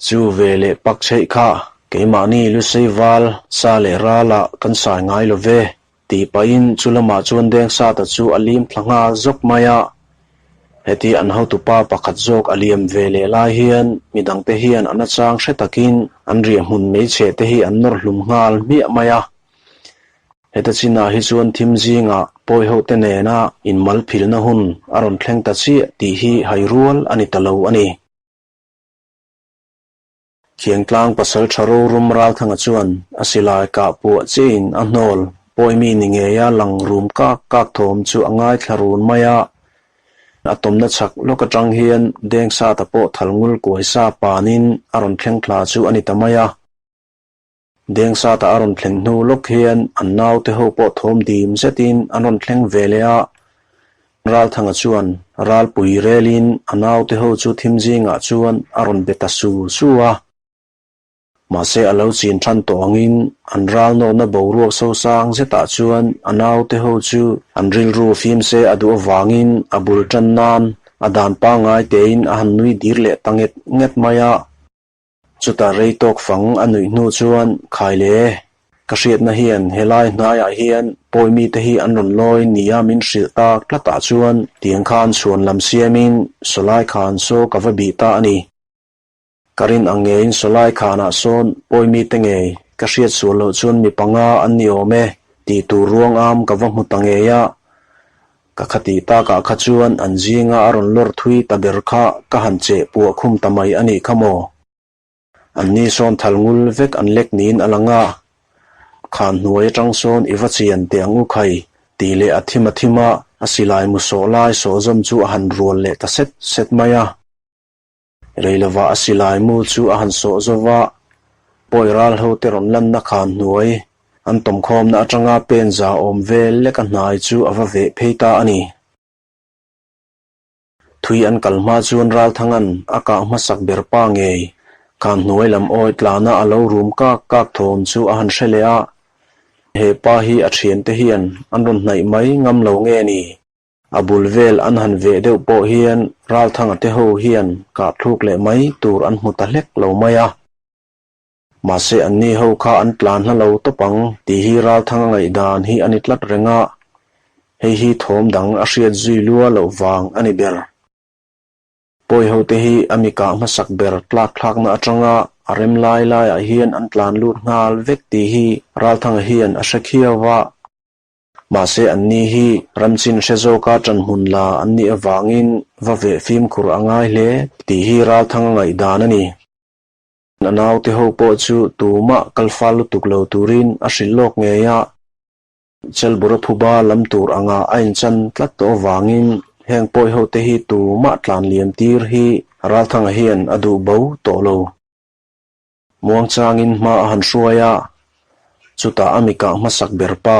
Chu ve leh pak chheih kha keimahni Lusei val sa leh ralah kan sai ngai lo ve, tih pahin chu lamah chuan Dengsata chu a lim thla nghal zawk mai a. Heti an hotupa pakhat zawk a liam ve leh lai hian midangte hian a nachang hre takin an riahhmun meichhe te hi an nawr hlum nghal hmiah mai a. Heta chinah hi chuan thim zingah pawihote nena inmalphilna hun a rawn thleng ta chiah tih hi hai rual a ni ta lo a ni. Khiangtlang pasal tha rorum Ralthanga chuan a silai kah puah chiahin a hnawl pawimi ni ngeia lang rum kak kak thawm chu a ngaithla run mai a. A tawmna chhak lawk atang hian Dengsata pawh thal ngul kuai sa panin a rawn thleng thla chu a ni ta mai a. Dengsata a rawn thleng hnu lawk hian an naute ho pawh thawm dim zetin an rawn thleng ve leh a. Ralthanga chuan ralpui relin a naute ho chu thim zingah chuan a rawn be ta su su a. Mahse a lo chin than tawh angin an ral nawhna boruak sosang zetah chuan a naute ho chu an rilru fim se a duh avangin a bul tan nan a dan pangngai tein a han nui dir leh ta nget nget mai a. Chutah rei tawk fang a nuih hnu chuan, Khai le, ka hriatna hian helai hnaiah hian pawi mite hi an rawn lawi nia min hrilh tak tlatah chuan tiang khan chhuan lam siamin sawlai khan saw ka va bih ta a ni. Ka rin ang ngeiin sawlai khanah sawn pawi mite ngei ka hriat sual loh chuan mi panga an ni awm e tih tur ruang am ka va hmu ta ngei a. Ka khatih takah kha chuan an zinga a rawn lawr thui ta ber kha ka han cheh puah khum ta mai a nih kha maw? Anni sawn thal ngul vek an lek niin a lang a, Khan hnuai atang sawn i va chian teh ang u khai tih leh a thim a thim a, a silai mu sawh lai sawh zawm chu a han rual leh ta set set mai a. Rei lovah a silai mu chu a han sawh zo va, pawi ral ho te rawn lanna khan hnuai an tawmkhawmna atanga pen za awm vel lek a hnai chu a va veh phei ta a ni. Thui an kal hma chuan Ralthanga'n a kah hmasak ber pa ngei khan hnuai lam awi tlana a lo rum kak kak thawm chu a han hre leh a, he pa hi a thiante hian an rawn hnaih mai ngam lo nge ni? A bul vel an han veh deuh pawh hian Ralthanga te ho hian kah thluk leh mai tur an hmu ta hlek lo mai a. Mahse anni ho kha an tlan hla lo tawp ang tih hi Ralthanga ngaihdan hi a ni tlat reng a, hei hi thawm dang a hriat zui lua loh vang a ni ber. Pawi ho te hi a mi kah hmasak ber tlak thlakna atanga a rem lai laiah hian an tlan lut nghal vek tih hi Ralthanga hian a hre khiau a. Mahse anni hi ramchin hre zawka ṭan hmun la an nih avangin va veh fimkhur a ngai hle tih hi Ralthanga ngaihdan a ni. A naute ho pawh chu tumah kal fal lutuk lo turin a hrilh lawk ngei a, Chelbura phuba lam tur anga a inchan tlat tawh avangin heng pawi hote hi tumah tlan liam tir hi Ralthanga hian a duh bo tawh lo. Muangchangin hma a han hruai a, chutah a mikah hmasak ber pa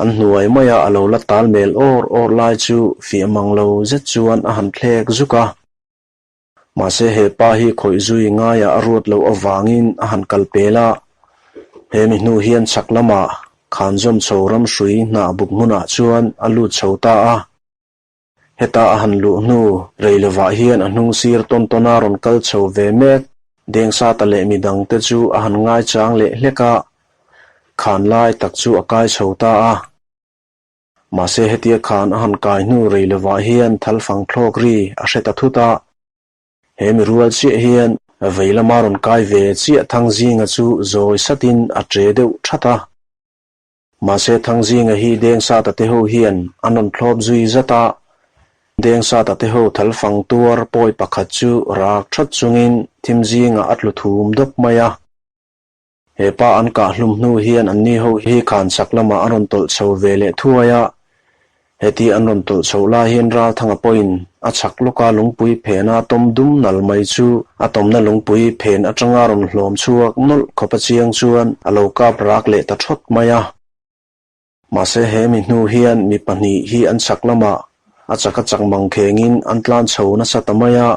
an hnuai maia a lo la tal mel awr awr lai chu fiah mang lo zet chuan a han thlek zuk a. Mahse he pa hi khawih zui ngaiah a ruat loh avangin a han kal pel a, he mi hnu hian chhak lamah Khanzawm chho ramhrui hnah buk hmunah chuan a lut chho ta a. Heta a han luh hnu rei lovah hian a hnung sir tawn tawn a rawn kal chho ve mek. Dengsata leh midangte chu a han ngaichang leh hlek a, khan lai tak chu a kai chho ta a. Mahse hetia khan a han kai hnu rei lovah hian thalfang thlawk ri a hre ta thut a. He mi rual chiah hian vei lama rawn kai ve chiah Thangzinga chu zawi satin a ṭe deuh ṭhat a. Mahse Thangzinga hi Dengsata te ho hian an rawn thlawp zui zat a, Dengsata te ho thalfang tuar pawi pakhat chu rak that chungin thimzingah a tlu thum dawp mai a. He pa an kah hlum hnu hian anni ho hi khan chak lamah an rawn tawlh chho ve leh thuai a, heti an rawn tawlh chhoh lai hian Ralthanga pawhin a chhak lawka lungpui phena tawm dum nal mai chu a tawmna lungpui phen atanga rawn hlawm chhuak nawlh khawp a chiang chuan a lo kap rak leh ta thawt mai a. Mahse he mi hnu hian mi pahnih hi an chhak lamah a chak a chak mang khengin an tlan chho nasa ta mai a.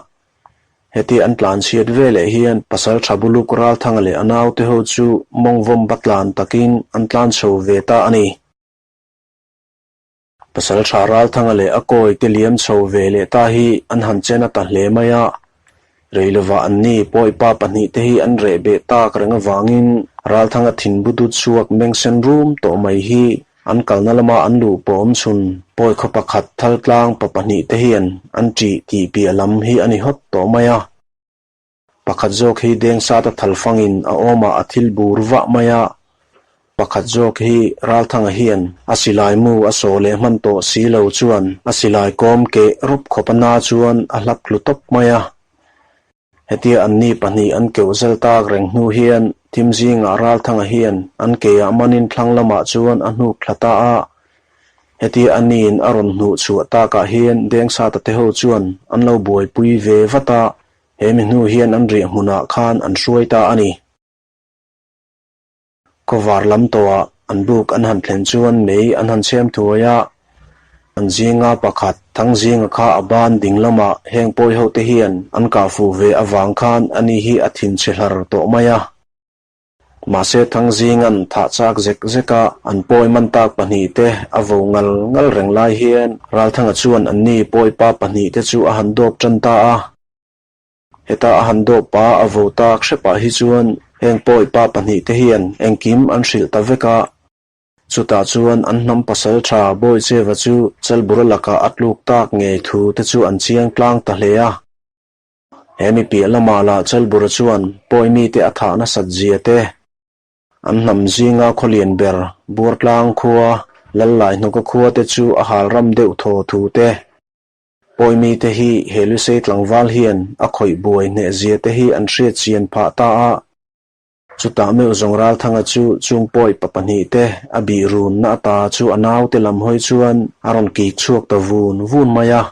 Heti an tlan chhiat veleh hian pasal tha buluk Ralthanga leh a naute ho chu mawngvawm va tlan takin an tlan chho ve ta a ni. Pasal tha Ralthanga leh a kawi te liam chho ve leh ta hi an han chen a ta hle mai a. Rei lovah anni Pawipa pahnihte hi an reh beh tak reng avangin Ralthanga thinbu dut chhuak meng sen rum tawh mai hi an kalna lama an luh pawh awm chhun Pawi khaw pakhat Thaltlang pa pahnihte hian an ṭih tih piah lam hi a ni hawt tawh mai a. Pakhat zawk hi Dengsata thalfangin a awmah a thil bur vah mai a, pakhat zawk hi Ralthanga hian a silai mu a sawh leh hman tawh si lo chuan a silai kawm keh rawp khawp a na chuan a hlap tlu tawp mai a. Hetia anni pahnih an keuh zel tak reng hnu hian thim zingah Ralthanga hian an keiah manin thlang lamah chuan a hnuk thla ta a, hetia aniin a rawn hnuh chhuah takah hian Dengsata te ho chuan an lo buaipui ve vat a, He mi hnu hian an riah hmunah khan an hruai ta a ni. Khawvar lam tawhah an buk an han thlen chuan mei an han chhem thuai a, an zinga pakhat Thangzinga kha a ban ding lamah heng pawi hote hian an kah fuh ve avang khan ani hi a thinchhe hlar tawh mai a. Mahse Thangzinga'n thah chak zek zek a, an pawi man tak pahnihte a vo ngal ngal reng lai hian Ralthanga chuan anni pawipa pahnihte chu a han dawp tan ta a. Heta a han dawp pa a vo tak hrepah hi chuan heng pawipa pahnihte hian engkim an hrilh ta vek a. Chutah chuan an hnam pasal tha Bawicheva chu Chalbura lakah a tluk tak ngei thu te chu an chiang tlang ta hle a. He mi piah lamah lah Chalbura chuan pawi mite a thah nasat zia te, an hnam zinga khawlian ber Buartlang khua, Lallaihnawka khua te chu a hal ram deuh thaw thu te, pawi mite hi he Lusei tlangval hian a khawih buai hneh zia te hi an hriat chian phah ta a. Chutah meuh zawng Ralthanga chu chung pawi pa pahnihte a bih runna ata chu a naute lam hawi chuan a rawn kik chhuak ta vun vun mai a.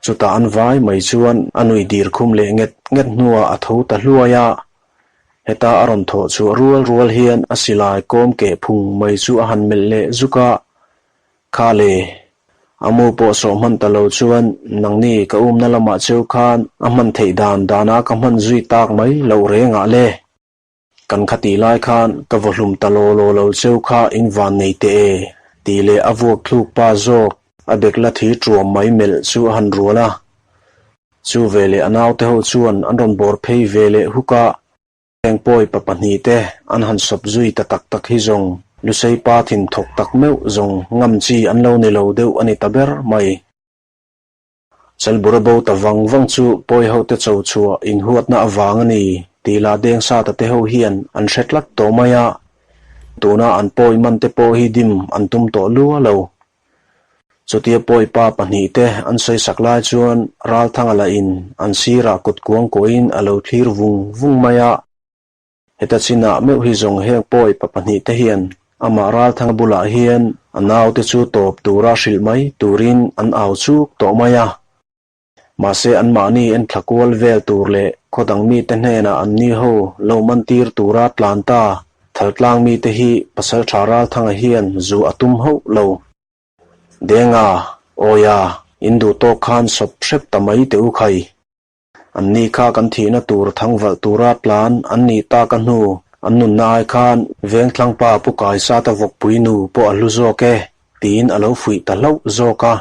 Chutah an vai mai chuan a nui dir khum leh nget nget hnuah a tho ta hluai a, heta a rawn thawh chhuah rual rual hian a silai kawm keh phung mai chu a han melh leh zuk a, Kha le, a mu pawh sawh hman ta lo chuan nangni ka umna lamah cheu khan a hman theih dan dana ka hman zui tak mai loh reng ah le. Kan khatih lai khan ka vaw hlum ta law law lo cheu kha in van nei teh e, tih leh a vuak thluk pa zawk a bek la thi tuam mai melh chu a han rual a. Chu veleh a naute ho chuan an rawn bawr phei ve leh huk a, heng pawi pa pahnih te an han sawp zui ta tak tak hi zawng Lusei pa thin thawk tak meuh zawng ngam chi an lo ni lo deuh a ni ta ber mai. Chalbura bo ta vang vang chu pawi ho te cho chhuah inhuatna avang a ni tih lah Dengsata te ho hian an hre tlat tawh mai a, tuna an pawi man te pawh hi dim an tum tawh lua lo. Chutia pawi pa pahnih te an sawi sak lai chuan Ralthanga lah in an sirah kut kuang kuahin a lo thlir vung vung mai a. Heta chinah meuh hi zawng heng pawi pa pahnih te hian amah Ralthanga bulah hian a naute chu tawp tura hrilh mai turin an au chuk tawh mai a. Mahse anmahni enthla kual vel tur leh khaw dang mite hnenah anni ho lo man tir tura tlan ta Thaltlang mite hi Pasaltha Ralthanga hian zu a tum hauh lo. Denga, Awia, in duh tawk khan sawp hrep ta mai teh u khai. Anni kha kan thihna tur thangvalh tura tlan an nih tak a hnu, an nunna ai khan Vengthlangpa Pu Kaisata vawkpui nu pawh a hlu zawk e, tiin a lo fuih ta hlauh zawk a.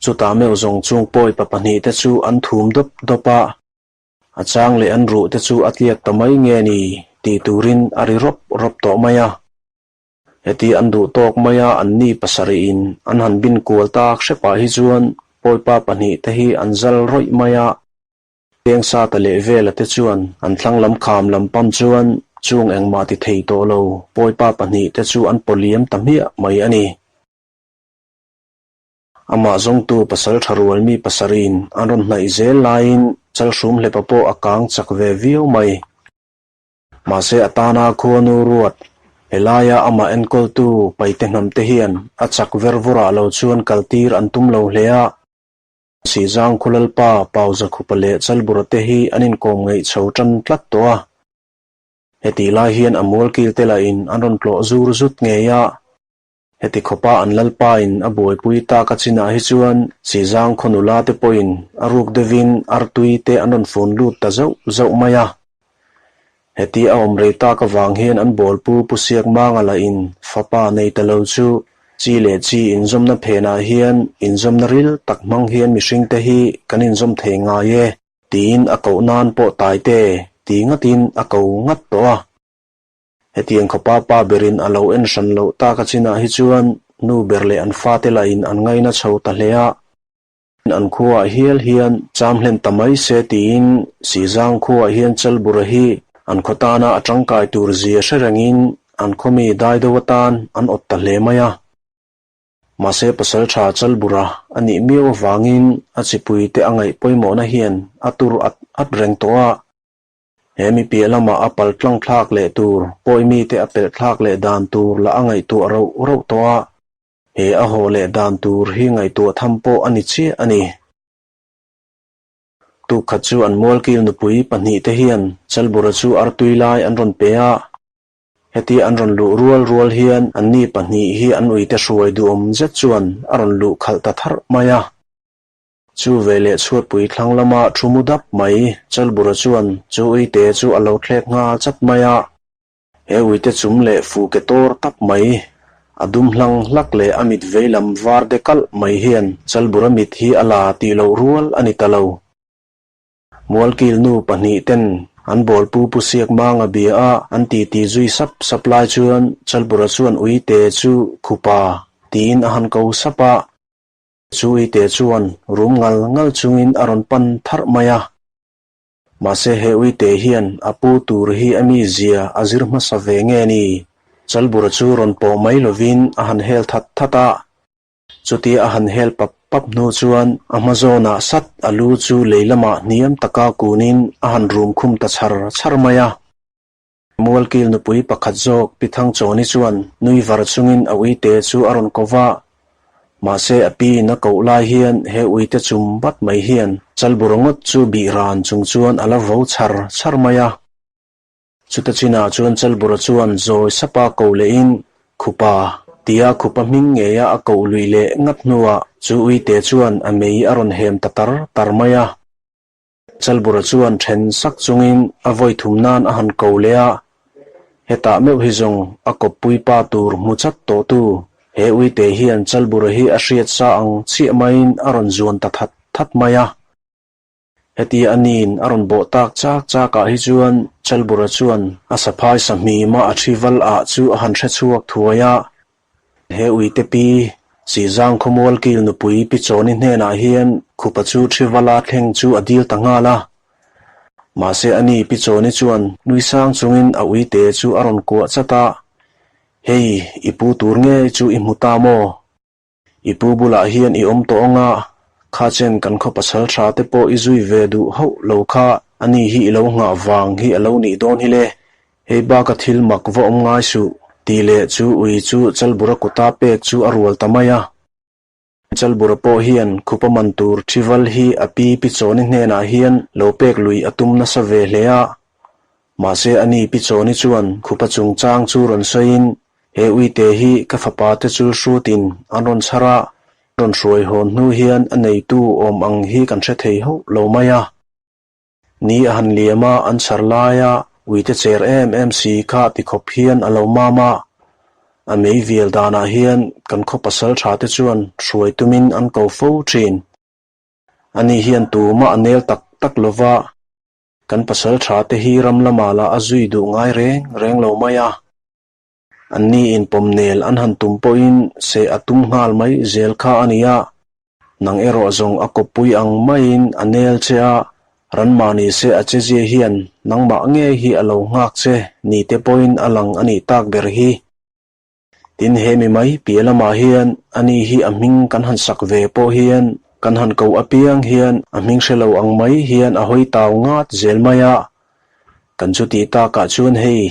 Chutah meuh zawng chung pawi pa pahnihte chu an thum dawp dawp a, a chang leh an ruhte chu a tliak ta mai nge ni tih turin a ri rawp rawp tawh mai a. Heti an duh tawk mai a, anni pasarih in an han bin kual tak hrepah hi chuan pawipa pahnih te hi an zal rawih mai a, Pengsata leh Vela te chuan an thlang lam kham lam pam chuan chung engmah ti thei tawh lo pawipa pahnih te chu an paw liam ta hmiah mai a ni. Amah zawngtu pasal tha rual mi pasarih in an rawn hnaih zel laiin Chalhrum hlepa pawh a kang chak ve viau mai. Mahse a tana khuanu ruat, helaia amah enkawltu paite hnamte hian a chak ver vurah lo chuan kaltir an tum lo hle a. Sihzang Khulalpa, Pauzakhupa leh Chalbura te hi an inkawm ngeih chho tan tlat tawh a. Hetih lai hian a mualkil te lahin an rawn tlawh zur zut ngei a. Heti khawpa an lalpain a buaipui tak a chinah hi chuan Sihzang khaw nula te pawhin a ruk deuhin artui te an rawn fun lut ta zauh zauh mai a. Heti a awm rei tak avang hian an bawlpu Pu Siakmanga lahin fapa nei ta lo chu chi leh chi inzawmna phenah hian inzawmna ril tak hmang hian mihringte hi kan inzawm thei ngai e. Tiin a koh nan pawh Taite ti ngatin a ko ngat tawh a. Hetiang khawpa pa berin a lo en hran loh tak a chinah hi chuan nu ber leh an fate lahin an ngaina chho ta hle a. An khuaah hial hian cham hlen ta mai se tiin Sizang khuaah hian Chalbura hi an khaw tana a tangkai tur zia hre rengin an khaw mi dai deuh atan an awt ta hle mai a. Mahse pasaltha Chalbura a nih miau avangin a chipui te a ngaih pawimawhna hian a tur at at reng tawh a. He mi piah lamah a pal tlang thlak leh tur pawi mite a pelh thlak leh dan tur lah a ngaihtuah rauh rauh tawh a. He a haw leh dan tur hi ngaihtuah tham pawh a ni chiah a ni. Tukkhat chu an mualkil nupui pahnihte hian Chalbura chu artui lai an rawn pe a. Hetia an rawn luh rual rual hian anni pahnih hi an uite hruai duhawm zet chuan a rawn luh khalh ta tharh mai a. Chu veleh chhuatpui thlang lama thu mu dap mai Chalbura chuan chu uite chu a lo thlek nghal chat mai a. He uite chum leh fu ke tawr tak mai, a dum hlang hlak leh a mit vei lam var de kalh mai hian Chalbura mit hi a la tih loh rual a ni ta lo. Mualkil nu pahnih ten an bawlpu pu siak manga bia a an titi zui sap sap lai chuan Chalbura chuan uite chu khupa tiin a han ko sap a. Chu uite chuan rum ngal ngal chungin a rawn pan tharh mai a. Mahse he uite hian a pu tur hi a mizia a zir hmasa ve nge ni? Chalbura chu rawn pawh mai lovin a han hel that that a. Chutia a han hel pap pap hnu chuan a hma zawnah sat a lu chu lei lamah hniam taka kunin a han rum khum ta chhar chhar mai a. Mualkil nupui pakhat zawk Pi Thangchawni chuan nui var chungin a uite chu a rawn ko va. Mahse a pi in a koh lai hian he uite chum bat mai hian Chalbur ngawt chu bih ran chung chuan a la vo chhar chhar mai a. Chuta chinah chuan Chalbura chuan zawi sapa ko lehin Khupa tia Khupa hming ngeia a koh lui leh ngat hnuah chu uite chuan a mei a rawn hem ta tar tar mai a. Chalbura chuan then sak chungin a vawi thum nan a han ko leh a, hetah meuh hi zawng a kawppui pa tur hmu chat tawh tu he uite hian Chalbura hi a hriat sa ang chiah maiin a rawn zuan ta that that mai a. Hetia a niin a rawn bawh tak chak chak ah hi chuan Chalbura chuan a saphai sahmima a thi val ah chu a han hre chhuak thuai a, He uite pi Sizang khawmual kil nupui Pi Chawni hnenah hian khupa chu Thivala thleng chu a dil ta nghal a. Mahse ani Pi Chawni chuan nui sang chungin a uite chu a rawn kuah chat a, Hei, i pu tur ngei chu i hmu ta maw? I pu bulah hian i awm tawh ang a, kha chen kan khaw pasal tha te pawh i zui ve duh hauh lo kha ani hi i lo nghah vang hi a lo nih dawn hi le. Hei baka thil mak va awm ngai suh, tih leh chu ui chu Chalbura kuta pek chu a rual ta mai a. Chalbura pawh hian khupa man tur Thival hi a pi Pi Chawni hnenah hian lo pek lui a tum nasa ve hle a. Mahse ani Pi Chawni chuan khupa chungchang chu rawn sawiin He uite hi ka fapa te chu hrutin an rawn chhar a, rawn hruai hawn hnu hian a neitu awm ang hi kan hre thei hauh lo mai a. Ni a han liam a, an chhar laia uite cher em em si kha ti khawp hian a lo mam a. A mei vial danah hian kan khaw pasal tha te chuan hruai tumin an ko fo thin. Ani hian tumah a nel tak tak lo va, kan pasal tha te hi ram lamah lah a zui duh ngai reng reng lo mai a. Anni inpawm nel an han tum pawhin seh a tum nghal mai zel kha a ni a, nang erawh zawng a kawppui ang maiin a nel che a, ranmahni seh a chezia hian nangmah ngei hi a lo nghak che ni te pawhin a lang a nih tak ber hi. Tin he mi mai piah lamah hian ani hi a hming kan han sak ve pawh hian kan han koh apiang hian a hming hre lo ang mai hian a hawi tau ngat zel mai a, Kan chu tih takah chuan hei,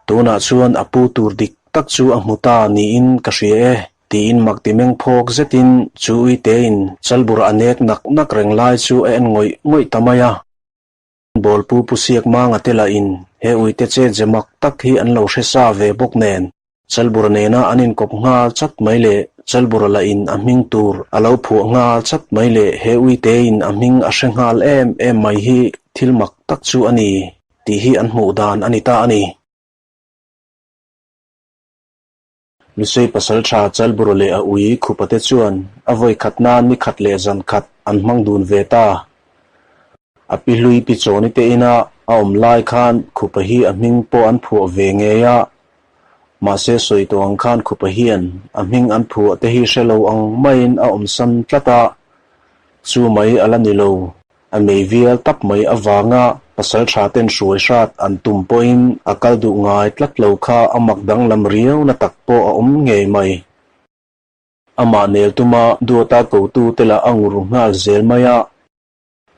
tunah chuan a pu tur dik tak chu a hmu ta niin ka hria e, tiin mak ti meng phawk zetin chu uitein chalbur a nek nak nak reng lai chu a en ngawih ngawih ta mai a. Bawlpu Pu Siak Manga te lahin he uite chet ze mak tak hi an lo hre sa ve bawk nen. Chalbura nena an inkawp nghal chat mai leh Chalbura lah in a hming tur a lo phuah nghal chat mai leh he uitein a hming a hre nghal em em mai hi thil mak tak chu a ni tih hi an hmuh dan a ni ta a ni. Lusei pasaltha Chalbura leh a ui Khupate chuan a vawi khat nan ni khat leh zan khat an hmang dun ve ta. A pi hlui pi Chawni te ina a awm lai khan Khupa hi a hming pawh an phuah ve ngei a, mahse sawi tawh ang khan Khupa hian a hming an phuah te hi hre lo ang maiin a awmsan tlat a, chu mai a la ni lo. A mei vial tak mai avanga pasal tha ten hruai hrat an tum pawhin a kal duh ngai tlat lo kha a mak danglam riau na tak pawh a awm ngei mai. Amah nel tuma duata kotu te lah a ngur nghal zel mai a.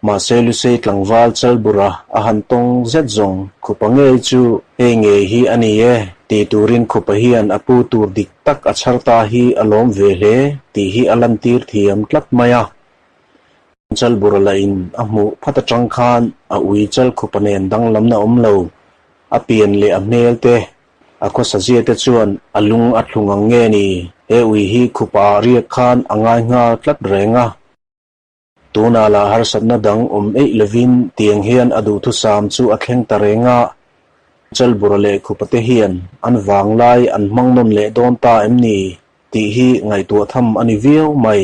Mahse Lusei tlangval Chalbura a han tawng zet zawng Khupa ngei chu hei ngei hi a ni e ti turin Khupa hian a pu tur dik tak a chhar ta hi a lawm ve hle tih hi a lantir thiam tlat mai a. Chalbura lahin a hmuh phat atang khan a ui chal Khupa nen danglamna awm lo, a pian leh a hmel te, a khawsazia te chuan a lung a thlung ang nge ni? He ui hi Khupa ah riak khan a ngai nghal tlat reng a. Tunah lah harsatna dang awm eih lovin tiang hian a duhthusam chu a thleng ta reng a, Chalbura leh Khupate hian an vanglai an hmang nawn leh dawn ta em ni tih hi ngaihtuah tham a ni viau mai.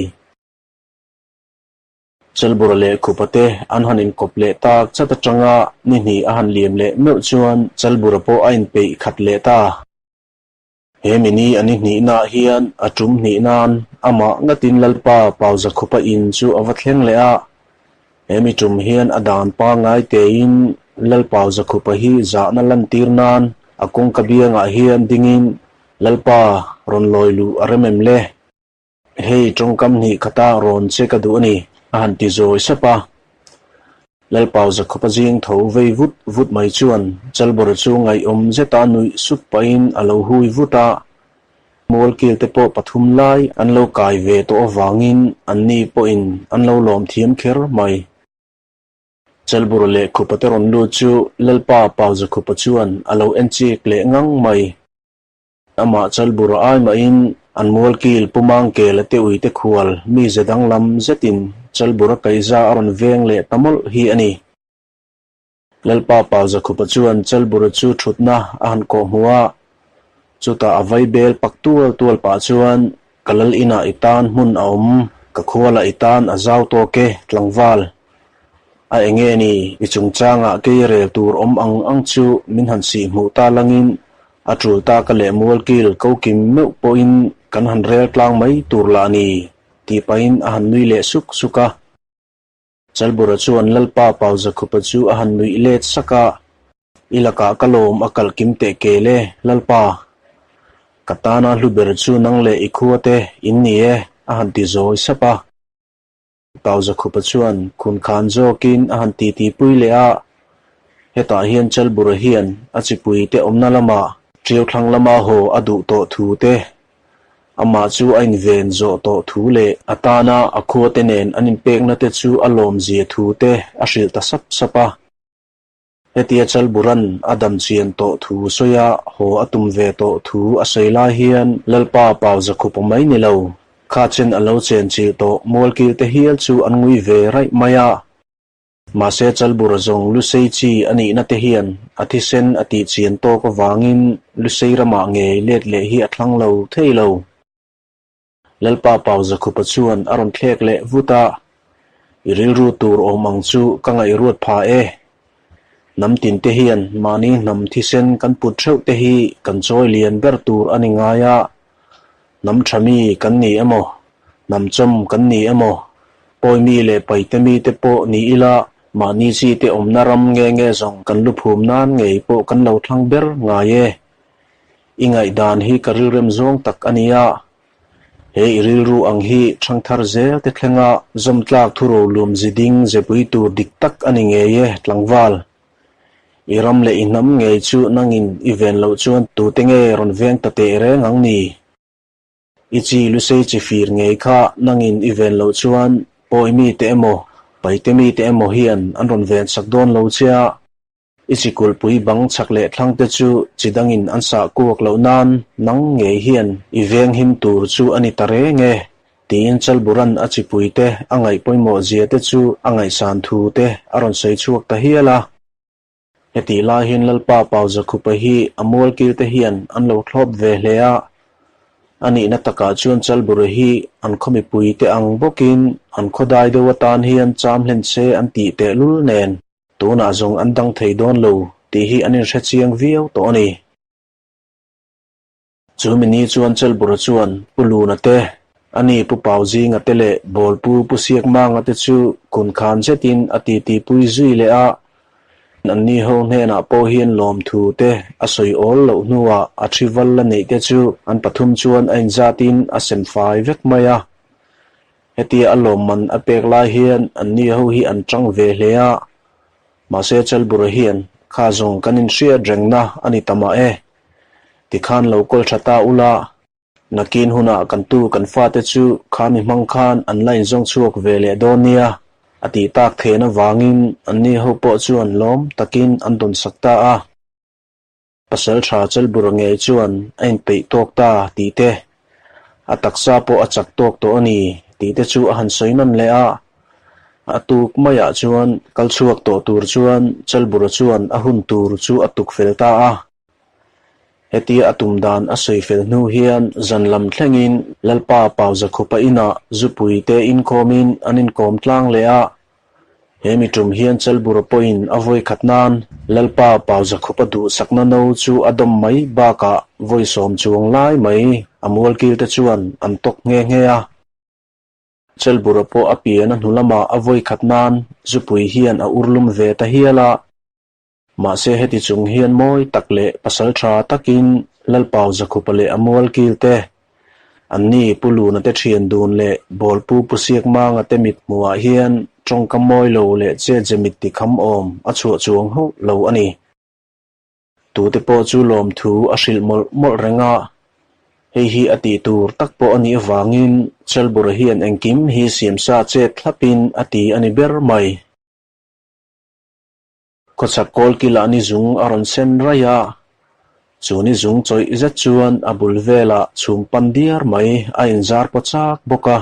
Chalbura leh Khupate an han inkawp leh tak chat atanga ni hnih a han liam leh meuh chuan Chalbura pawh a inpeih khat leh ta. He mini an i hnihnaah hian a tum hnih nan amah ngatin Lalpa Pauzakhupa in chu a va thleng leh a. He mi tum hian a dan pangngai tein Lal Pauzakhupa hi zahna lantir nan a kawngka biangah hian dingin Lalpa rawn lawi luh a rem em le? Hei tawngkam hnih khata rawn che ka duh a ni, a han ti zawi sap a. Lalpau Zakhupa zing tho vei vut vut mai chuan Chalbawra chu ngaihawm zeta nuih sup pahin a lo hui vut a. Mualkil te pawh pathum lai an lo kai ve tawh avangin anni pawhin an lo lawm thiam kher mai. Chalbawra leh Khupa te rawn lut chu Lalpa Pau Zakhupa chuan a lo en chik leh ngang mai. Amah Chalbura ai mahin an mualkil Pu Mangkela te uite khual mi ze danglam zetin Chalbura kaihza a rawn veng leh ta mawlh hi a ni. Lalpa Pauzakhupa chuan Chalbura chu thutna a han kawh hmu a, chutah a vai bel pak tual tual pah chuan, Ka lal inah i tan hmun a awm, ka khualah i tan a zau tawk e, tlangval. A enge ni, i chungchangah kei rel tur awm ang ang chu min han sih hmuh ta langin a tul ta ka leh mualkil ko kim meuh pawhin kan han rel tlang mai tur lah ni, tih pahin a han nui leh suk suk a. Chalbura chuan Lalpa Pauzakhupa chu a han nuih let sak a, I lakah ka lawm a kalh kim teh kel e, Lalpa. Ka tana hlu ber chu nang leh i khua te in ni e, a han ti zawi sap a. Pauzakhupa chuan khun khan zawkin a han titi pui leh a, hetah hian Chalbura hian a chipui te awmna lamah Ṭiau thlang lama haw a duh tawh thu te, amah chu a inven zawh tawh thu leh a tana a khuate nen an inpekna te chu a lawmzia thu te a hrilh ta sap sap a. Hetia Chalburan a dam chian tawh thu sawi a, haw a tum ve tawh thu a sawi lai hian Lalpa pau zakhupa mai ni lo, kha chen a lo chen chilh tawh mualkil te hial chu an ngui ve raih mai a. Mahse Chalbura zawng Lusei chi a nihna te hian a thisen a tih chian tawk avangin Lusei ramah ngei let leh hi a thlang lo thei lo. Lalpa Pau Zakhupa chuan a rawn thlek leh vut a, I rilru tur awm ang chu ka ngaihruat pha e. Hnam tin te hian mahni hnam thisen kan put theuh te hi kan chawi lian ber tur a ni ngai a, hnam tha mi kan ni emaw, hnam chawm kan ni emaw, pawi mi leh paite mi te pawh ni ila mahni chi te awmna ram nge nge zawng kan luphum nan ngei pawh kan lo thlang ber ngai e. I ngaihdan hi ka rilrem zawng tak a nia. He i rilru ang hi ṭhangthar zel te thlenga zawmtlak thurolum ziding zepui tur dik tak a ni ngei e, tlangval. I ram leh i hnam ngei chu nangin i ven loh chuan tute nge rawn veng ta teh reng ang ni? I chi lusei chi fir ngei kha nangin i ven loh chuan pawi mite emaw, paite mite emaw hian an rawn ven sak dawn lo che a. I chikulhpui bang chhak leh thlang te chu chi dangin an sah kuak loh nan nang ngei hian i venghim tur chu a ni ta reng e, tiin Chalburan a chipui te a ngaih pawimawh zia te chu a ngaihsan thu te a rawn sawi chhuak ta hial a. Hetih lai hian Lalpa Pauzakhupa hi a mualkil te hian an lo thlawp ve hle a. A nihna takah chuan Chalbura hi an khaw mipuite ang bawkin an khaw dai deuh atan hian cham hlen se an tih tehlul nen tunah zawng an dang thei dawn lo tih hi an inhre chiang viau tawh a ni. Chu mini chuan Chalbura chuan Pu Luna te, a ni Pu Pau Zinga te leh Bawlpu Pu Siakmanga te chu kun khan zetin a titipui zui leh a, Anni ho hnenah pawh hian lawmthu te a sawi awl loh hnuah a thi val la neih te chu an pathum chuan a inzatin a sem fai vek mai a. Hetia a lawmman a pek lai hian anni ho hi an tang ve hle a, mahse Chalbura hian kha zawng kan inhriat rengna a ni ta mah e, tikhan lo kawl tha ta ula, Nakin hunah kan tu kan fate chu kha mi hmang khan an la inzawng chhuak ve leh dawn nia, a tih tak then avangin anni ho pawh chuan lawm takin an dawn sak ta a. Pasal tha Chalbura ngei chuan a inpeih tawk ta tih te, a taksa pawh a chak tawk tawh a ni tih te chu a han sawi nawn leh a. A tuk maiah chuan kal chhuak tawh tur chuan Chalbura chuan a hun tur chu a tuk fel ta a. Hetia a tum dan a sawi fel hnu hian zan lam thlengin Lalpa Pauzakhupa inah zupui te inkhawmin an inkawm tlang leh a. He mi tum hian Chalbura pawhin a vawi khat nan Lalpa Pauzakhupa duhsakna no chu a dawm mai bakah vawi sawm chuang lai mai a mualkil te chuan an tawk nghe nghe a. Chalbura pawh a pian a hnu lamah a vawi khat nan zupui hian a urlum ve ta hial a. Mahse heti chung hian mawi tak leh pasal tha takin Lalpau Zakhupa leh a mual kil te, anni Pu Luna te thian dun leh Bawlpu Pu Siakmanga te mit hmuhah hian tawngkam mawi lo leh chetze mit ti kham awm a chhuah chuang hauh lo a ni. Tute pawh chu lawmthu a hrilh mawlh mawlh reng a, hei hi a tih tur tak pawh a nih avangin Chalbura hian engkim hi siamsa chet thlapin a ti a ni ber mai. Khawchhak kawlkilah ni zung a rawn sen raih a, chu ni zung chawih zet chuan a bul velah chhum pan diar mai a inzar paw chak bawk a.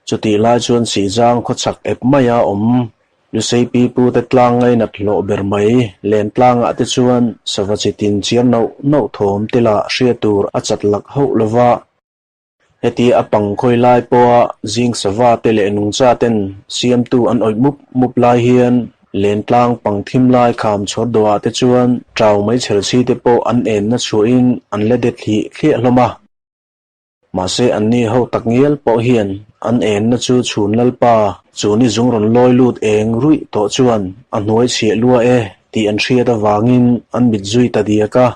Chutih lai chuan Sihzang khawchhak ep maia awm Lusei pipute tlang ngainat hlawh ber mai len tlangah te chuan sava chi tin chiar nauh nauh thawm te lah hriat tur a chat lak hauh lova. Heti a pang khawi lai pawha zing sava te leh nungcha ten siamtu an awih mup mup lai hian lentlang pang thim lai kham chhawr dawhah te chuan tau mai chhelchhi te pawh an enna chhuahin an la det hlih thliah hlawm a. Mahse anni ho tak ngial pawh hian an enna chu chhun lalpa chu ni zung rawn lawi lut eng ruih tawh chuan a hnuai chhiah lua e tih an hriat avangin an mit zui ta diak a.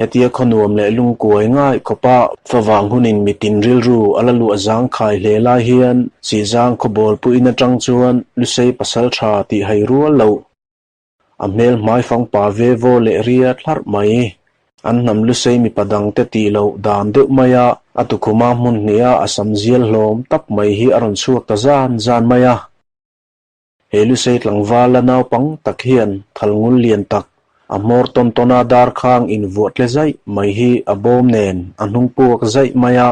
Hetia khaw nuam leh lungkuai ngai khawpa favang hunin mitin rilru a la luah zangkhai hle lai hian Sihzang khaw bawlpuiin atang chuan Lusei pasal tha tih hai rual loh. A hmel hmaifang pa ve vaw leh ria thlarh mai. An hnam Lusei mipa dangte tih loh dan deuh maia a tukhuma hmun hniha a sam zial hlawm tak mai hi a rawn chhuak ta zan zan mai a. He Lusei tlangval la naupang tak hian thalngul lian tak, a hmawr tawn tawna darkhang invuah tle zaih mai hi a bawm nen a hnung puak zaih mai a.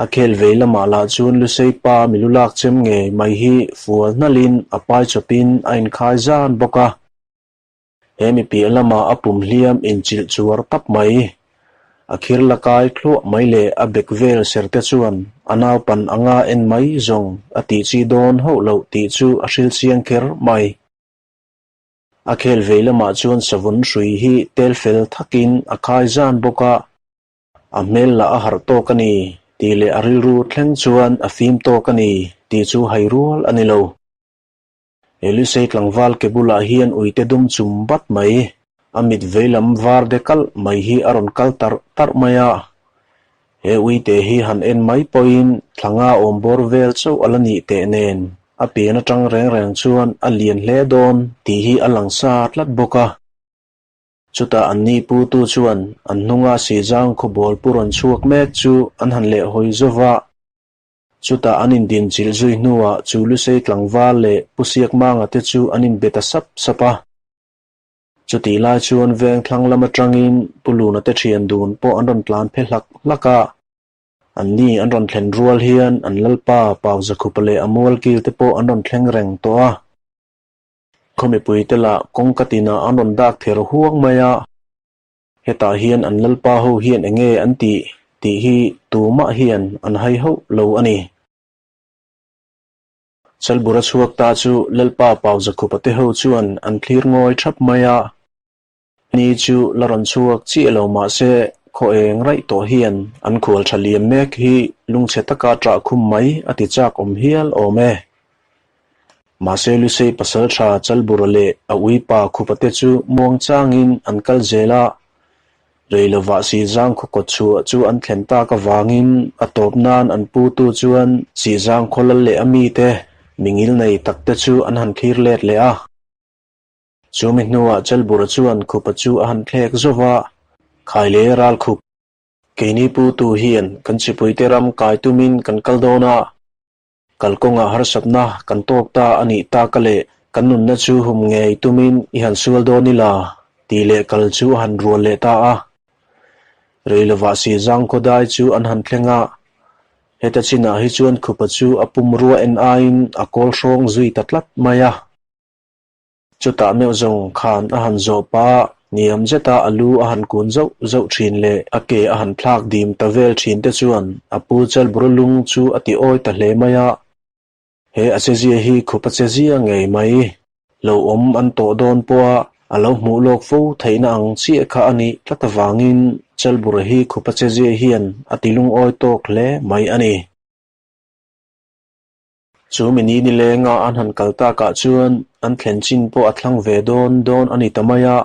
A khel vei lamah lah chuan Lusei pa milu lak chem ngei mai hi fual hnalhin a pai chawpin a inkhai zan bawk a. He mi piah lamah a pum hliam inchilh chuar tap mai. A khir la kai thluah mai leh a bek vel ser te chuan a naupan anga en mai zawng a tih chi dawn hauh loh tih chu a hril chiang kher mai. A khel vei lamah chuan savun hrui hi tel fel thakin a khai zan bawk a, a hmel lah a harh tawk a ni tih leh a rilru thleng chuan a fim tawk a ni tih chu hai rual a ni lo. Elisei tlangval ke bulah hian uite dum chum bat mai, a mit veilam var de kalh mai hi a rawn kal tarh tarh mai a. He uite hi han en mai pawhin thlanga awm bawr vel chauh a la nih teh nen a pian atang reng reng chuan a lian hle dawn tih hi a lang sa tlat bawk a. Chutah anni putu chuan an hnunga Sihzang khawbawl pu rawn chhuak mek chu an han lehhawi zova. Chutah an indinchilh zui hnuah chu Lusei tlangval leh Pu Siakmanga te chu an inbe ta sap sap a. Chutih lai chuan veng thlang lam atangin Pu Luna te thian dun pawh an rawn tlan phe hlak hlak a. Anni an rawn thlen rual hian an lalpa Pau Zakhupa leh a mualkil te pawh an rawn thleng reng tawh a. Khaw mipuite lah kawngka tinah an rawn dak ther huang mai a. Hetah hian an lalpa ho hian enge an tih tih hi tumah hian an hai hauh lo a ni. Chalbura chhuak ta chu lalpa Pauzakhupa te ho chuan an thlir ngawi thap mai a. Ni chu la rawn chhuak chiah lo mah se khaw eng raih tawh hian an khual tha liam mek hi lungchhe taka ṭah khum mai a ti chak awm hial awm e. Mahse Lusei pasal tha Chalbura leh a uipa Khupa te chu muang changin an kal zel a, rei lovah Sihzang khaw kawt chhuah chu an thlen tak avangin a tawp nan an putu chuan Sihzang khaw lal leh a mite mingil nei tak te chu an han thlir let leh a. Chumi hnuah Chalbura chuan Khupa chu a han thlek zauh va, Khai leh ral khup, keini putu hian kan chipuite ram kai tumin kan kal dawn a, Kalkawngah harsatna kan tawk ta a nih tak a leh kan nunna chu hum ngei tumin i han sual dawn ila tih leh kal chu a han rual leh ta a. Rei lovah Sihzang khawdai chu an han thleng a, heta chinah hi chuan khupa chu a pumrua en aiin a kawl hrawng zui ta tlat mai a. Chutah meuh zawng khan a han zawh pah a, niam zeta a lu a han kun zauh zauh thin leh a ke a han thlak dim ta vel thin te chuan a pu Chalburu lung chu a ti awi ta hle mai a. He a chezia hi khup a chezia ngei mai. Lo awm an tawh dawn pawha a lo hmuh lawk fo theihna ang chiah kha a nih tlat avangin Chalbura hi khup a chezia hian a ti lungawi tawk hle mai a ni. Chu mi ni nilenga an han kal takah chuan an thlen chin pawh a thlang ve dawn dawn a ni ta mai a.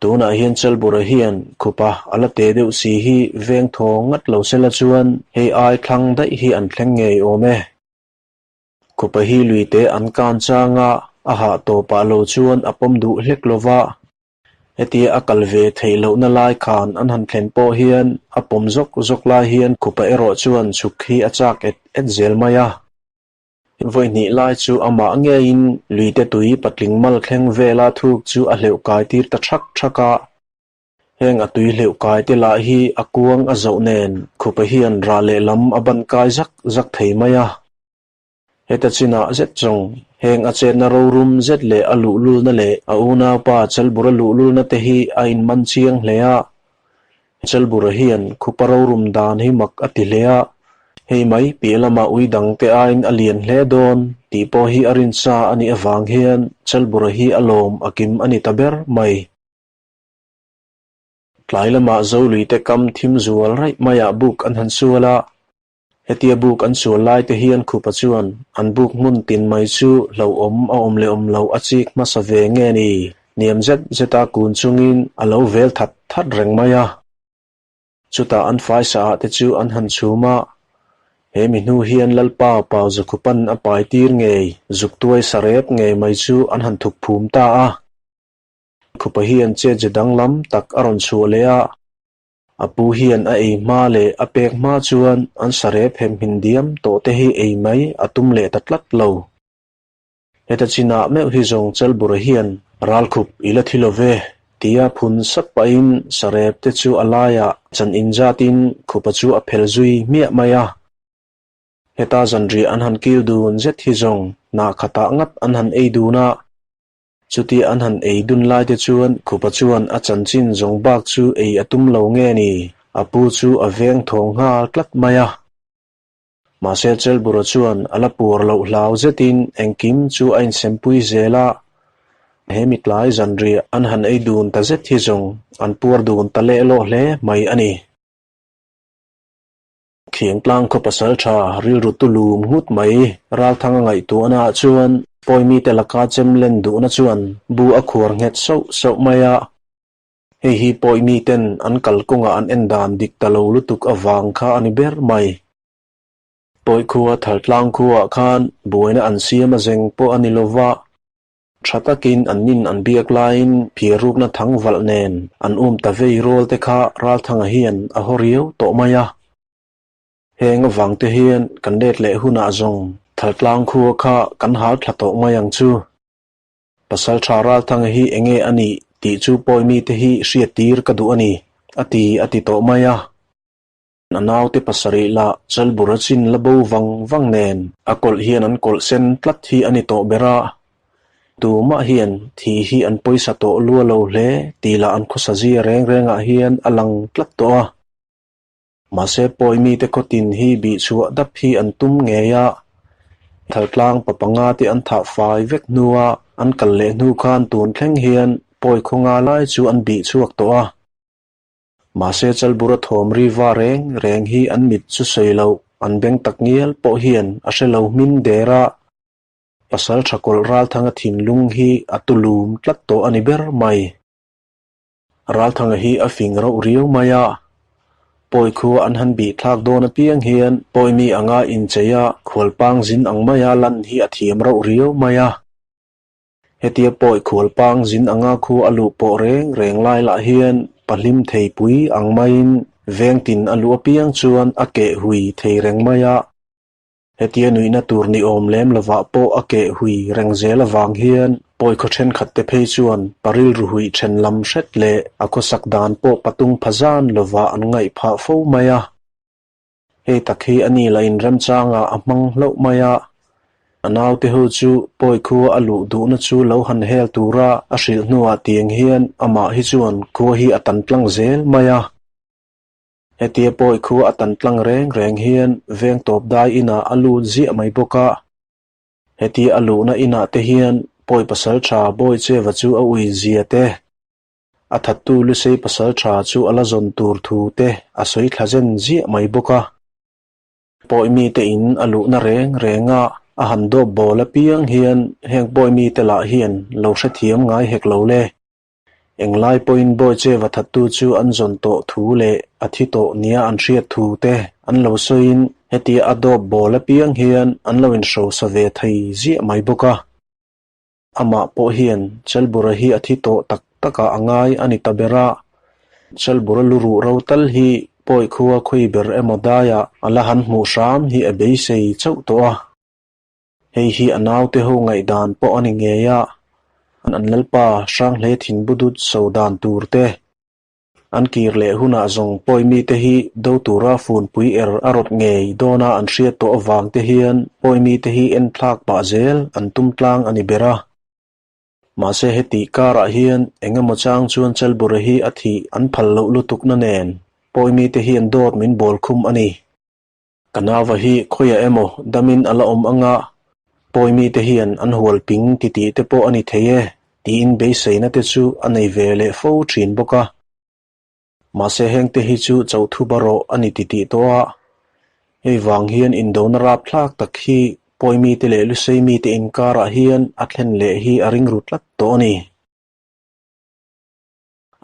Tunah hian Chalbura hian khupa a la te deuh si hi veng thaw ngat lo sela chuan hei ai thlang daih hi an thleng ngei awm e. Khupa hi luite an kan chang a, a hah tawpah lo chuan a pawm duh hlek lo va. Hetia a kal ve theih lohna lai khan an han thlen pawh hian a pawm zawk zawk lai hian khupa erawh chuan chhuk hi a chak et et zel mai a. Vawi hnih lai chu amah ngeiin luite tui patling mal thleng vela thuk chu a hleuh kai tir ta thak thak a. Heng a tui hleuh kai te lah hi a kuang a zoh nen khupa hian rah lehlam a ban kai zak zak thei mai a. Heta chinah zet zawng, heng a chetna rorum zet leh a luhlulna leh a unaupa Chalbura luhlulna te hi a inman chiang hle a. Chalbura hian khupa rorum dan hi mak a ti hle a, hei mai piah lamah ui dang te aiin a lian hle dawn tih pawh hi a rinsa a nih avang hian Chalbura hi a lawm a kim a ni ta ber mai. Tlai lamah Zoluite kam thim zual raih maiah buk an han sual a. Hetia buk an sual lai te hian Khupa chuan an buk hmun tin mai chu hlauhawm a awm leh awm lo a chik hmasa ve nge ni? Niam zet zeta kun chungin a lo vel that that reng mai a. Chutah an faisa ah te chu an han chhum a, he mi hnu hian Lalpa Pau Zakhupan a pai tir ngei zuk tuai sa rep ngei mai chu an han thuk phum ta a. Khupa hian chet ze danglam tak a rawn chhuah leh a. A pu hian a ei hma leh a pek hma chuan an sarep hem hin diam tawh te hi ei mai a tum leh ta tlat lo. Heta chinah meuh hi zawng Chalbura hian ralkhup i la thi lo ve tia phun sap pahin sarep te chu a laiah chan inzatin khupa chu a phel zui hmiah mai a. Heta zanriah an han kil dun zet hi zawng hnah khatah ngat an han ei dun a. Chutia an han ei dun lai te chuan Khupa chuan a chanchin zawng bak chu ei a tum lo nge ni, a pu chu a veng thawng nghal tlat mai a. Mahse Chelbura chuan a la puar loh hlau zetin engkim chu a insempui zel a, he mitlai zanriah an han ei dun ta zet hi zawng an puar dun ta leh lawh hle mai a ni. Khiangtlang khaw pasal tha rilru tu lum nghut mai Ralthanga ngaihtuahna ah chuan Pawimite laka chem len duhna chuan bu a khuar nghet sauh sauh mai a. Hei hi Pawimiten an kalkawngah an en dan dik ta lo lutuk avang kha a ni ber mai. Pawi khua Thaltlang khuaah khan buaina an siam a zeng pawh a ni lova. Tha takin an nin an biak laiin phiarrukna thang valh nen an um ta vei rual te kha Ralthanga hian a haw riau tawh mai a. Heng avang te hian kan let leh hunah zawng Thaltlang khua kha kan hal thla tawh mai ang chu. Pasaltha Ralthanga hi enge a nih tih chu pawi mite hi hriattir ka duh a ni, a ti a ti tawh mai a. A naute pasarih lah Chalbura chin la bo vang vang nen a kawlh hian an kawlh sen tlat hi a ni tawh ber a. Tumah hian thi hi an pawisa tawh lua lo hle tih lah an khawsa zia reng rengah hian a lang tlat tawh a. Mahse pawi mite khawtin hi bih chhuah dap hi an tum ngei a, Thaltlang pa panga te an thah fai vek hnua an kal leh hnu khan tun thleng hian pawi khaw nga lai chu an bih chhuak tawh a. Mahse Chalbura thawm ri va reng reng hi an mit chu sawi loh an beng tak ngial pawh hian a hre lo hmin der a. Pasal tha kawlh Ralthanga thinlung hi a tulum tlat tawh a ni ber mai. Ralthanga hi a fing rauh riau mai a, pawi khua an han bih thlak dawn apiang hian pawi mi anga inchei a khualpang zin ang maia lan hi a thiam rauh riau mai a. Hetia pawi khualpang zin anga khua a luh pawh reng reng lai lah hian pahlim thei pui ang maiin vengtin a luh apiang chuan a keh hui thei reng mai a. Hetia nuihna tur ni awm lem lovah pawh a keh hui reng zel avang hian pawi khaw thenkhat te phei chuan pa rilru huih then lam hret leh a khawsak dan pawh patung pha zan lovah an ngaih phah fo mai a. Hei tak hi a ni lah inremchangah a hmang hlauh mai a. A naute ho chu pawi khua a luh duhna chu lo han hel tura a hrilh hnuah tiang hian amah hi chuan khua hi a tan tlang zel mai a. Hetia pawi khu a tan tlang reng reng hian veng tawp dai inah a lut ziah mai bawk a. Hetia a luhna inah te hian pawi pasal tha bawi cheva chu a ui zia te, a thattu Lusei pasal tha chu a la zawn tur thu te a sawi thla zen ziah mai bawk a. Pawi mite in a luhna reng renga a han dawp bawl apiang hian heng pawi mite lah hian lo hrethiam ngai hek lo le. Englai pawhin Bawicheva thattu chu an zawn tawh thu leh a thi tawh nia an hriat thu te an lo sawiin hetia a dawp bawl apiang hian an lo inhrosa ve thei ziah mai bawk a. Amah pawh hian Chelbura hi a thi tawh tak takah a ngai a ni ta ber a, Chelbura lu ruh ro tal hi pawi khua khawi ber emaw daiah a la han hmuh hram hi a beisei chauh tawh a. Hei hi a naute ho ngaihdan pawh a ni ngei a, an lalpa Hranghle thinbudut so dan tur te, an kir leh hunah zawng pawi mite hi do tura funpui er a rawt ngei dawna an hriat tawh avang te hian pawi mite hi enthlak pah zel an tum tlang a ni ber a. Mahse heti karah hian eng emaw chang chuan Chelbura hi a thih an phal loh lutukna nen pawi mite hian dawt min bawl khum a ni. Ka nauva hi khawiah emaw damin a la awm anga pawi mite hian an hual ping titih te pawh a ni thei e tiin beiseina te chu a nei ve leh fo thin bawk a. Mahse hengte hi chu chauhthuba rawh a ni titih tawh a, hei vang hian indona rapthlak tak hi pawi mite leh lusei mite inkarah hian a thlen leh hi a ring ru tlat tawh a ni.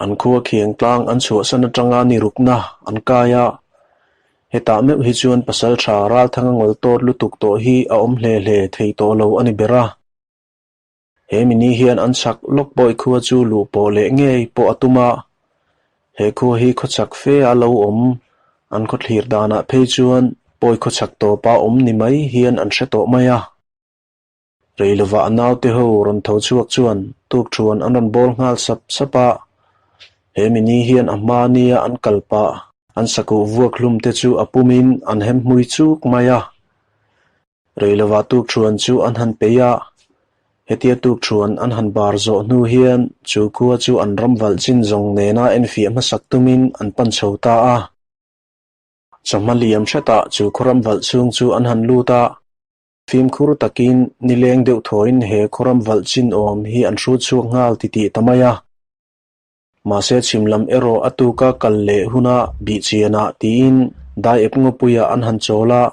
An khua khiang tlang an chhuahsan atanga ni rukna an kai a, hetah meuh hi chuan pasaltha Ralthanga ngawl tawt lutuk tawh hi a awm hle hle thei tawh lo a ni ber a. He mini hian an chhak lawk bawi khua chu luh pawh leh ngei pawh a tum a, he khua hi khawchhak fe a lo awm an khawthlir danah phei chuan pawi khawchhak tawpa awm ni mai hian an hre tawh mai a. Rei lovah a naute ho rawn tho chhuak chuan tukthuan an rawn bawl nghal sap sap a, he mini hian a hma nia an kal pah an sakuh vuak hlum te chu a pumin an hem hmui chuk mai a. Rei lovah tukthuan chu an han peih a, hetia tukthuan an han bar zawh hnu hian chu khua chu an ram valh chin zawng nena enfiah hmasak tumin an pan chho ta a. Chawhma liam hretah chu khawram valh chhung chu an han lut a. Fimkhur takin nileng deuh thawiin he khawram valh chin awm hi an hrut chhuak nghal titih ta mai a. Mahse chhim lam erawh a tuka kal leh huna bih chianah tiin dai ep ngawpuiah an han chawl a,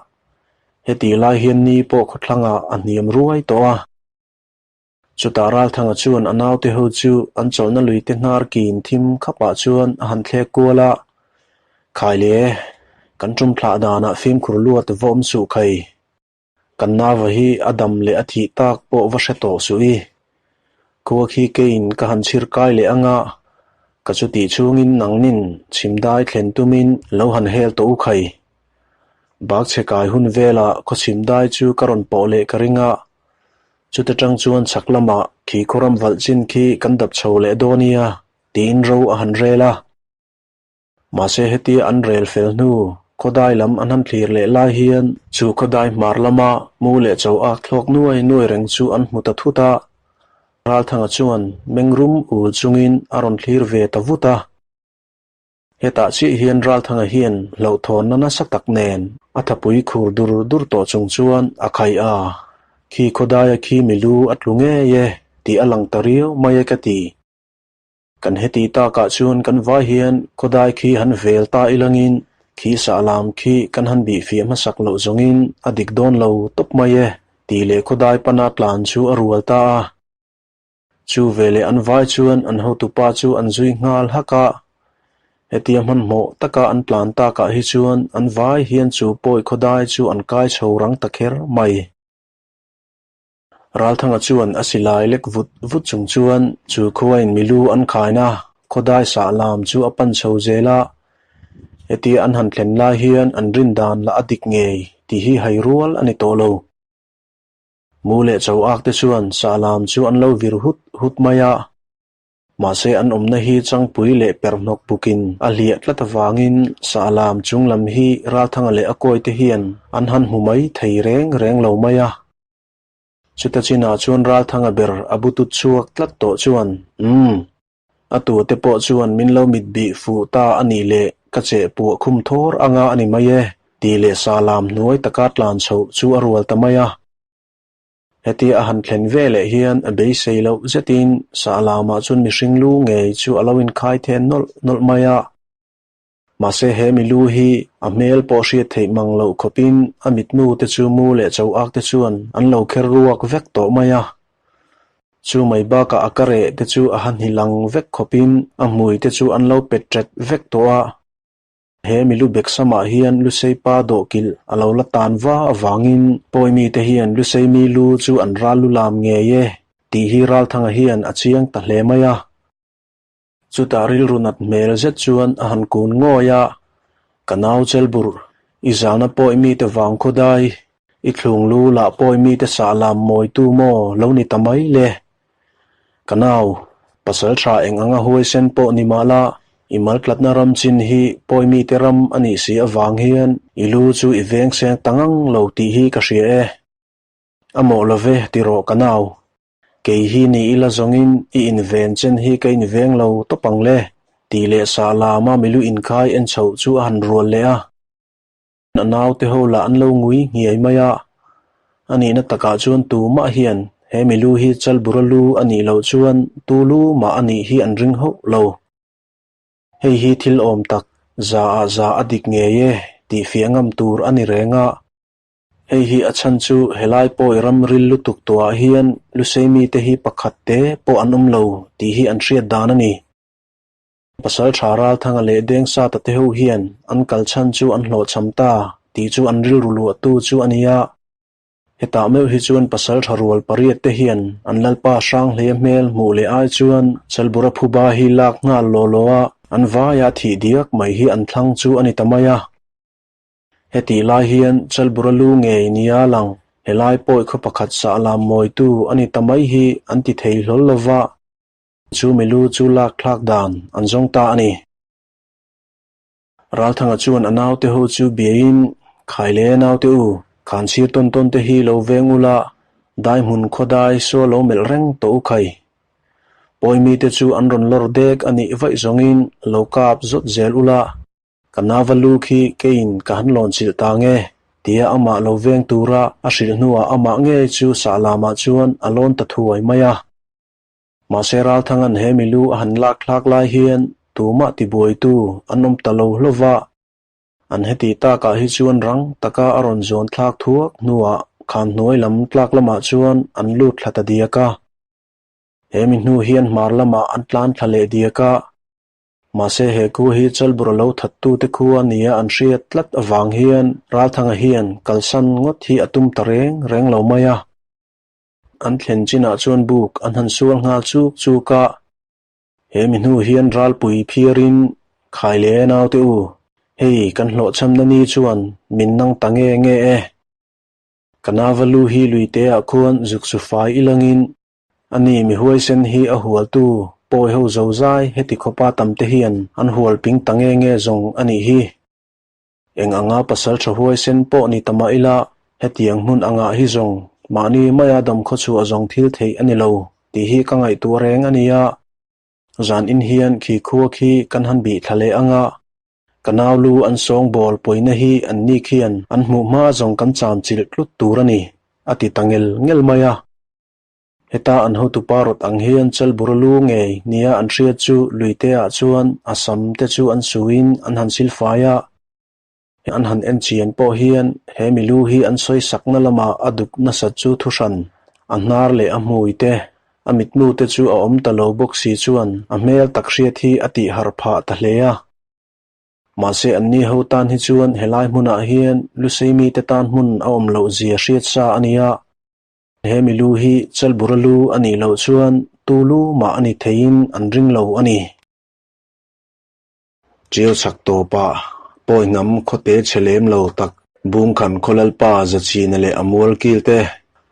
hetih lai hian ni pawh khawthlangah a hniam ruai tawh a. Chutah Ralthanga chuan a naute ho chu an chawlhna luite hnar kin thim khapah chuan a han thlek kual a, Khai le, kan tum thlah danah fimkhur luat va awm suh khai. Kan nauva hi a dam leh a thih tak pawh va hre tawh suh i. Khua khi keiin ka han chhir kai leh anga, ka chutih chhungin nangnin chhimdai thlen tumin lo han hel tawh u khai. Bak chhe kai hun velah khaw chhimdai chu ka rawn pawh leh ka ring a, Chuta tang chuan chhak lamah khi khawram valh chin khi kan dap chho leh dawn nia tiin ro a han rel a. Mahse hetia an rel fel hnu khawdai lam an han thlir leh lai hian chu khawdai hmar lama mu leh cho ak thlawk nuai nuai reng chu an hmu ta thut a. Ralthanga chuan mengrum ul chungin a rawn thlir ve ta vut a. Hetah chiah hian Ralthanga hian hlauhthawnna nasa tak nen a thapui khur dur dur tawh chung chuan a khaih a, Khi khawdaia khi milu a tlu ngei e tih a lang ta riau mai e ka ti. Kan heti takah chuan kan vai hian khawdai khi han vel ta ilangin khi sahlam khi kan han bihfiah hmasak loh zawngin a dik dawn lo tawp mai e tih leh khawdai pana tlan chu a rual ta a. Chu veleh an vai chuan an hotupa chu an zui nghal hak a. Hetia hmanhmawh taka an tlan takah hi chuan an vai hian chu pawi khawdai chu an kai chho rang ta kher mai. Ralthanga chuan a silai lek vut vut chung chuan chu khuain milu an khaina khawdai sah lam chu a pan chho zel a. Hetia an han thlen lai hian an rin dan lah a dik ngei tih hi hai rual a ni tawh lo. Mu leh cho ak te chuan sah lam chu an lo vir hut hut mai a. Mahse an awmna hi changpui leh perhnawk bukin a hliah tlat avangin sah lam chung lam hi Ralthanga leh a kawi te hian an han hmu mai thei reng reng lo mai a. Chuta chinah chuan Ralthanga ber a butut chhuak tlat tawh chuan, Umm. A tute pawh chuan min lo mit bih fuh ta a nih leh ka cheh puah khum thawr anga a ni mai e, tih leh sa lam hnuai taka tlan chhoh chu a rual ta mai a. Hetia a han thlen ve leh hian a beisei loh zetin sa lamah chuan mihring lu ngei chu a lo inkhai then nawlh nawlh mai a. Mahse he milu hi a hmel pawh hriat theih mang loh khawpin a mitmu te chu mu leh cho ak te chuan an lo kher ruak vek tawh mai a. Chu mai bakah a ka reh te chu a han hilang vek khawpin a hmui te chu an lo pet ṭet vek tawh a. He milu beksamah hian Lusei pa dawhkilh a lo la tan va avangin Pawimi te hian Lusei mi lu chu an ral lu lam ngei e tih hi Ralthanga hian a chiang ta hle mai a. Chutah rilru nat hmel zet chuan a han kun ngawi a, Ka nau Chelburh, i zalna pawi mite vang khawdai, i thlung lu lah pawi mite sah lam mawitu maw lo ni ta mai le? Ka nau, pasal tha eng anga huaisen pawh ni mah la, i maltlatna ram chin hi pawi mite ram a nih si avang hian i lu chu i veng seng ta ngang lo tih hi ka hria e. A mawh lo ve ti rawh ka nau. Kei hi ni ila zawngin i inven chen hi ka inveng lo tawp ang le, tih leh sah lama milu inkhai en chhoh chu a han rual leh a. A naute ho lah an lo ngui nghiai mai a, a nihna takah chuan tumah hian he milu hi Chalbura lu a nih loh chuan tu lu mah a nih hi an ring hauh lo. Hei hi thil awm tak, za ah za a dik ngei e tih fiah ngam tur a ni reng a. Hei hi a chhan chu helai pawi ram ril lutuk tuah hian Lusei mite hi pakhat te pawh an awm lo tih hi an hriat dan a ni. Pasal tha Ralthanga leh Dengsata te ho hian an kal chhan chu an hlawhchham ta tih chu an rilru luahtu chu a ni a. Hetah meuh hi chuan pasal tha rual pariat te hian an Lalpa Hranghleia hmel hmuh leh ai chuan Chalbura phuba hi lak nghal law law a, an vaia thih diak mai hi an thlang chu a ni ta mai a. Hetih lai hian Chalbura lu ngei nia lang helai pawi khaw pakhat sah lam mawitu a ni ta mai hi an ti thei hlawl lo va, chu milu chu lak thlak dan an zawng ta a ni. Ralthanga chuan a naute ho chu biain, Khai le naute u, khan chhir tawn tawn te hi lo veng ula, dai hmun khaw dai saw lo melh reng tawh u khai. Pawi mite chu an rawn lawr dek a nih vaih zawngin lo kap zawt zel ula, Ka nava lu khi keiin ka han lawn chilh ta nge? tia amah lo veng tura a hrilh hnuah amah ngei chu sah lamah chuan a lawn ta thuai mai a. Mahse Ralthanga'n he milu a han lak thlak lai hian tumah tibuaitu an awm ta lo hlauva, an heti takah hi chuan rang taka a rawn zawn thlak thuak hnuah khan hnuai lam tlak lamah chuan an lut thla ta diak a. He mi hnu hian hmar lamah an tlan thla leh diak a. Mahse he khu hi Chalbura lo thattute khu a nia an hriat tlat avang hian Ralthanga hian kalsan ngawt hi a tum ta reng reng lo mai a. An thlen chinah chuan buk an han sual nghal chuk chuk a. He mi hnu hian ralpui phiarin khai le naute u, hei kan hlawhchhamna ni chuan min nang ta nge nge e. Ka nava lu hi luiteah khuan zuk chu fai ilangin Ani mi huaisen hi a hualtu pawi ho zozai heti khawpa tamte hian an hual ping ta nge nge zawng a nih hi. Eng anga pasal tha huaisen pawh ni ta mah ila, hetiang hmun angah hi zawng mahni maia damkhaw chhuah zawng thil theih a ni lo. Tih hi ka ngaihtuah reng a nia. Zan in hian khi khua khi kan han bih thla leh ang a, ka nau lu an sawng bawl pawina hi an ni khian an hmuh hma zawng kan cham chilh tlut tur a ni, a ti ta ngel ngel mai a. Heta an hotupa rawt ang hian Chalbura lu ngei nia an hriat chu luite ah chuan a sam te chu an suin an han silfai a. An han en chian pawh hian he milu hi an sawi sakna lamah a duk nasat chu thuhran, a hnar leh a hmui te, a mitmu te chu a awm ta lo bawk si chuan a hmel tak hriat hi a tih harh phah ta hle a. Mahse anni ho tan hi chuan helai hmunah hian Lusei mite tan hmun a awm loh zia hriat sa a nia. He milu hi Chalbura lu a nih loh chuan tu lu mah a ni theiin an ring lo a ni. Ṭiau chhak tawpah pawi hnam khawte chhe lem lo tak Bungkhan khaw Lalpa Zachina leh a mual kil te,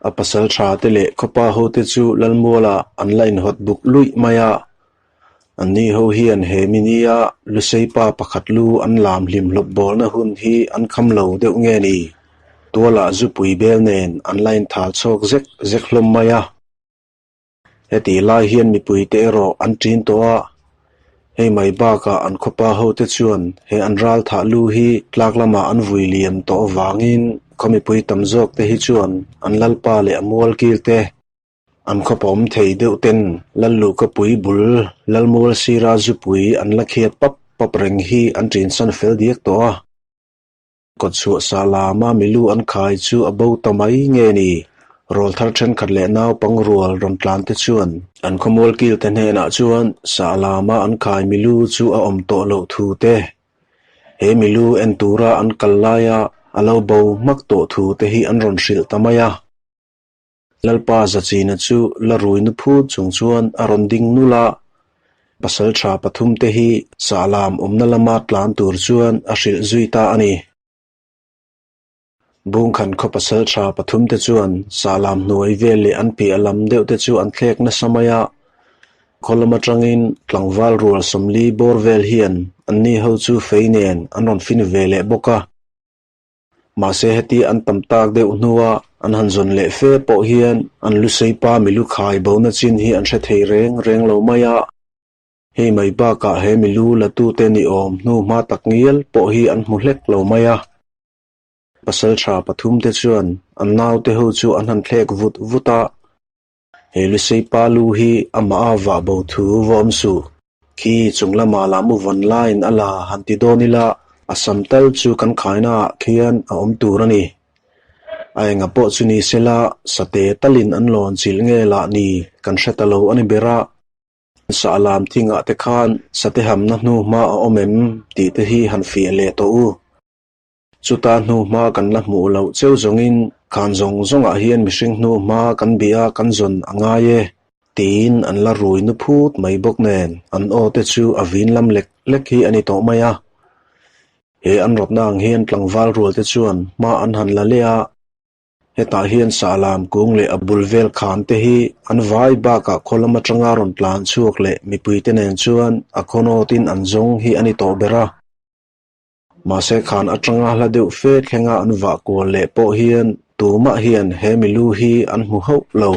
a pasal tha te leh khawpa ho te chu Lalmualah an la inhawt buk luih mai a. Anni ho hian he minia Lusei pa pakhat lu an lam hlim hlawp bawlna hun hi an kham lo deuh nge ni? Tualah zupui bel nen an la inthal chhawk zek zek hlawm mai a. Hetih lai hian mipuite erawh an ṭin tawh a, hei mai bakah an khawpa hote chuan he an ral thah lu hi tlak lamah an vui liam tawh avangin khaw mipui tam zawk te hi chuan an lalpa leh a mual kil te, an khawpa awm thei deuh ten Lalluhkapui bul Lalmual sira zupui an la khiat pap pap reng hi an ṭinsan fel diak tawh a. Kawtchhuah sa lama milu an khai chu a bo ta mai nge ni? Rawlthar thenkhat leh naupang rual rawn tlan te chuan an khawmual kil te hnenah chuan sa lama an khai milu chu a awm tawh loh thu te, he milu en tura an kal laia a lo bo hmak tawh thu te hi an rawn hrilh ta mai a. Lalpa Zachina chu la rui nu phut chung chuan a rawn ding nul a, pasal tha pathumte hi sahlam awmna lama tlan tur chuan a hrilh zui ta a ni. Bungkhan khaw pasal tha pathumte chuan sahlam hnuai vel leh an piah lam deuh te chu an thlek nasa mai a, khaw lam atangin tlangval rual 40 bawr vel hian anni ho chu fei nen an rawn fin ve leh bawk a. Mahse heti an tam tak deuh hnua an han zawn leh fe pawh hian an lusei pa milu khai bona chin hi an hre thei reng reng lo mai a. Hei mai bakah he milu latute ni awm hnu hma tak ngial pawh hi an hmu hlek lo mai a. Pasal tha pathumte chuan an naute ho chu an han thlek vut vut a. He Lusei pa lu hi amah a vah bo thu va awm suh. Khi chung lamah lah mu vawn laiin a la han ti dawn ila, a sam tal chu kan khaina ah khian a awm tur a ni. A enga pawh chu ni sela, sate talin an lawn chilh nge lah ni kan hre ta lo a ni ber a. Sa lam thingah te khan sate hamna hnu hma a awm em tih te hi han fiah leh tawh u. Chuta hnu hma kan la hmuh loh cheu zawngin khan zawng zawngah hian mihring hnu hma kan bih a kan zawn a ngai e tiin an la rui nu phut mai bawk nen an aw te chu a vin lam lek lek hi a ni tawh mai a. He an rawtna ang hian tlangval rual te chuan hma an han la leh a. Hetah hian sahlam kung leh a bul vel khan te hi an vai bakah khaw lam atanga rawn tlan chhuak leh mipuite nen chuan a khawnawtin an zawng hi a ni tawh ber a. Mahse khan atanga hla deuh fe thlenga an vah kual leh pawh hian tumah hian he milu hi an hmu hauh lo.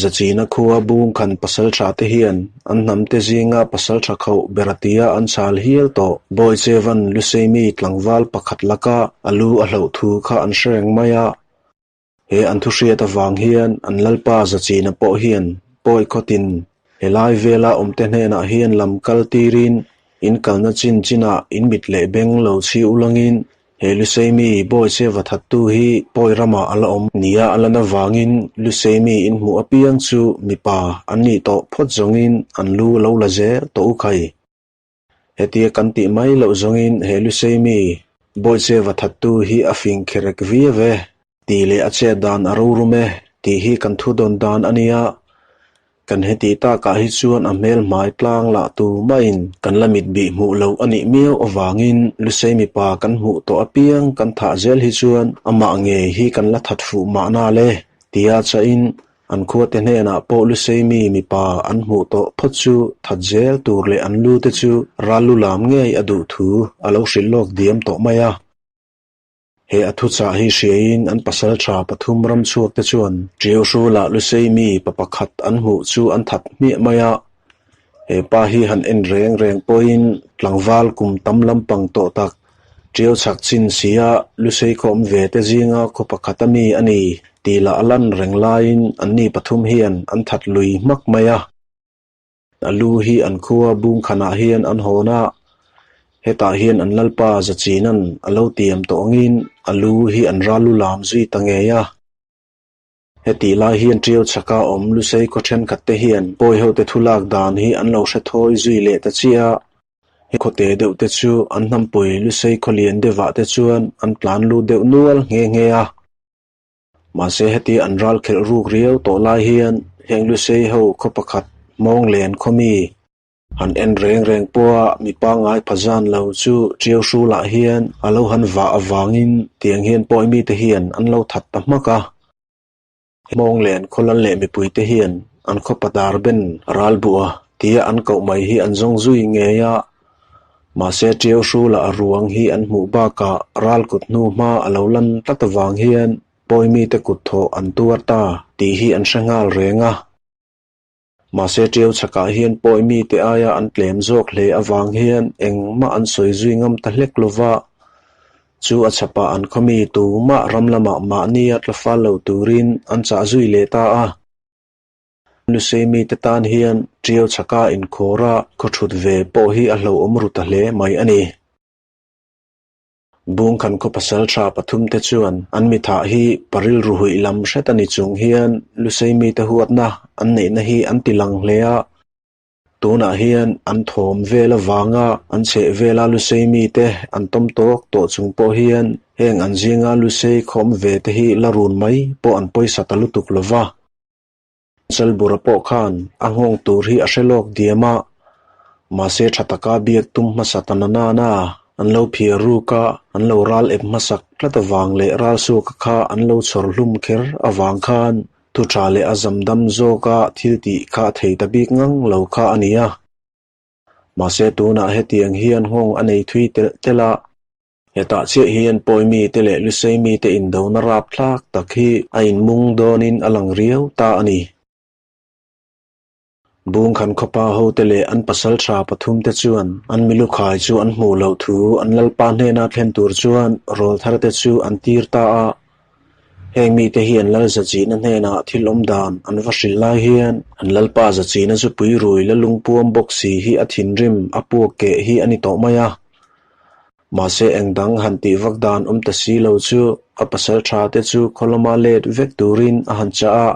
Zachina khua bung khan pasaltha te hian an hnamte zinga pasaltha khauh ber atia an chhal hial tawh. Bawichevan Luseimi tlangval pakhat laka a lu a hloh thu kha an hre reng mai a. He an thuhriat avang hian an Lalpa Zachina pawh hian pawi khawtin helai vela awmte hnenah hian lam kal tirin in kalna chin chinah in mit leh beng lo chhi ulangin he Luseimi Bawiche va thattu hi pawi ramah a la awm nia a lan avangin Luseimi in hmuh apiang chu mipa an nih tawh phawt zawngin an lu lo la zel tawh u khai. Hetia kan tih mai loh zawngin he Luseimi Bawiche va thattu hi a fing kherek viau e, tih leh a chet dan a rorum e tih hi kan thu dawn dan a nia. Kan heti takah hi chuan a hmel hmai tlang lah tu maiin kan la mit bih hmuh loh a nih miau avangin Lusei mipa kan hmuh tawh apiang kan thah zel hi chuan amah ngei hi kan la that fuh mahna le tia chahin An khuate hnenah pawh Lusei mi mipa an hmuh tawh phawt chu that zel tur leh an lu te chu ral lu lam ngei a duh thu a lo hrilh lawk diam tawh mai a. He a thuchah hi hriaiin an pasalṭha pathum ramchhuakte chuan Ṭiau Hrula Lusei mi pa pakhat an hmuh chu an that hmiah mai a. He pa hi han en reng reng pawhin tlangval kum tam lampang tawh tak Ṭiau chhak chin sia Lusei khaw awm ve te zinga khaw pakhat a mi a ni tih lah a lan reng laiin anni pathum hian an that lui hmak mai a. A lu hi an khua bungkhanah hian an hawn a, hetah hian an lalpa Zachina'n a lo tiam tawh angin a lu hi an ral lu lam zui ta ngei a. Hetih lai hian Ṭiau chhaka awm Lusei khaw ṭhenkhat te hian pawi hote thu lak dan hi an lo hre thawi zui leh ta chiah a. He khawte deuh te chu an hnampui Lusei khaw lian deuhah te chuan an tlan lut deuh nual nghe nghe a. Mahse heti an ral khelh ruk riau tawh lai hian heng Lusei ho khaw pakhat mawng len khaw mi han en reng reng pawha mi pangngai pha zan lo chu Ṭiau Hrulah hian a lo han vah avangin tiang hian pawi mite hian an lo that ta hmak a. Mawng len khaw lal leh mipuite hian an khaw padar ben ral buh a tia an koh mai hi an zawng zui ngei a. Mahse Ṭiau Hrula a ruang hi an hmuh bakah ral kut hnu hma a lo lan tlat avang hian pawi mite kut thawh an tuar ta tih hi an hre nghal reng a. Mahse Ṭiau chhakah hian pawi mite aia an tlem zawk hle avang hian engmah an sawi zui ngam ta hlek lova, chu a chhapah an khaw mi tumah ram lamah mahnia tla fal lo turin an chah zui leh ta a. Lusei mite tan hian Ṭiau chhaka inkhawra khaw ṭhut ve pawh hi a hlauhawm ru ta hle mai a ni. Bungkhan khaw pasalṭha pathumte chuan an mithah hi parilru huih lam hret a ni chung hian Lusei mite huatna an neihna hi an ti lang hle a. Tunah hian an thawm vel avanga an chheh vela Lusei mite an tawm tawk tawh chung pawh hian heng an zinga Lusei khawm ve te hi la run mai pawh an pawisa ta lutuk lo va. Chalbura pawh khan a nghawng tur hi a hre lawk diam a, mahse tha taka biak tum hmasa ta na nana an lo phiar ruk a, an lo ral ep hmasak tlat avang leh ralsuaka kha an lo chhawr hlum kher avang khan thu tha leh a zam dam zawka thil tih kha a thei ta bik ngang lo kha a ni a. Mahse tunah hetiang hian nghawng a nei thui telh telh a. Hetah chiah hian pawi mite leh Lusei mite indona rapthlak tak hi a inmung dawnin a lang riau ta a ni. Bungkhan khawpa hote leh an pasaltha pathumte chuan an milukhai chu an hmuh loh thu an lalpa hnena thlen tur chuan rawltharte chu an tir ta a. Heng mite hi an lal Zachina hnenah thil awm dan an va hrilh lai hian an lalpa Zachina chu pui rui la lungpuam bawk si hi a thinrim a puak keh hi a ni tawh mai a. Mahse eng dang han tih vak dan awm ta si lo chu a pasal tha te chu khaw lama let vek turin a han chah a.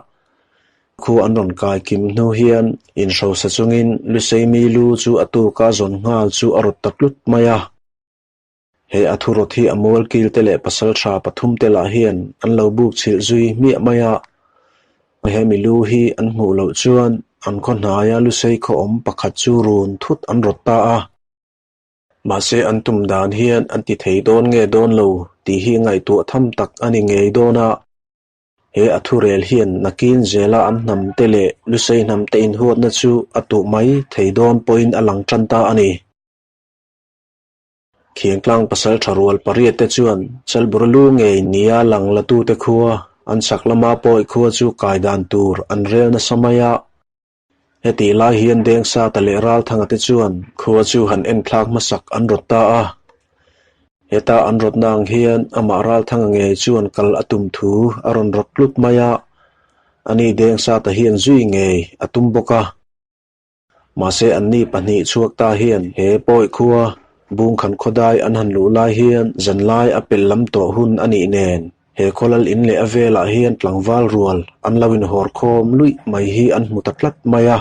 Khu an rawn kai kim hnu hian inhrosa chungin Lusei mi lu chu a tuka zawn nghal chu a rawt ta tlut mai a. He a thurawt hi a mualkil te leh pasal tha pathum te lah hian an lo buk chhilh zui hmiah mai a. He mi lu hi an hmuh loh chuan an khaw hnaia Lusei khaw awm pakhat chu run thut an rawt ta a. Mahse an tum dan hian an ti thei dawn nge dawn lo tih hi ngaihtuah tham tak a ni ngei dawn a. He a thurel hian nakin zela an hnam te leh Lusei hnam te inhuatna chu a tuh mai thei dawn pawhin a lang tan ta a ni. Khiangtlang pasal tha rual pariat te chuan Chalbura lu ngei nia lang latute khua an chhak lama pawi khua chu kai dan tur an rel nasa mai a. Hetih lai hian Dengsata leh Ralthanga te chuan khua chu han en thlak hmasak an rawt ta a. Heta an rawtna ang hian amah Ralthanga ngei chuan kal a tum thu a rawn rawt tlut mai a, ani Dengsata hian zui ngei a tum bawk a. Mahse anni pahnih chhuak ta hian he pawi khua Bungkhan khawdai an han luh lai hian zanlai a pelh lam tawh hun a nih nen He khawlal in leh a velah hian tlangval rual an lo inhawr khawm luih mai hi an hmu ta tlat mai a.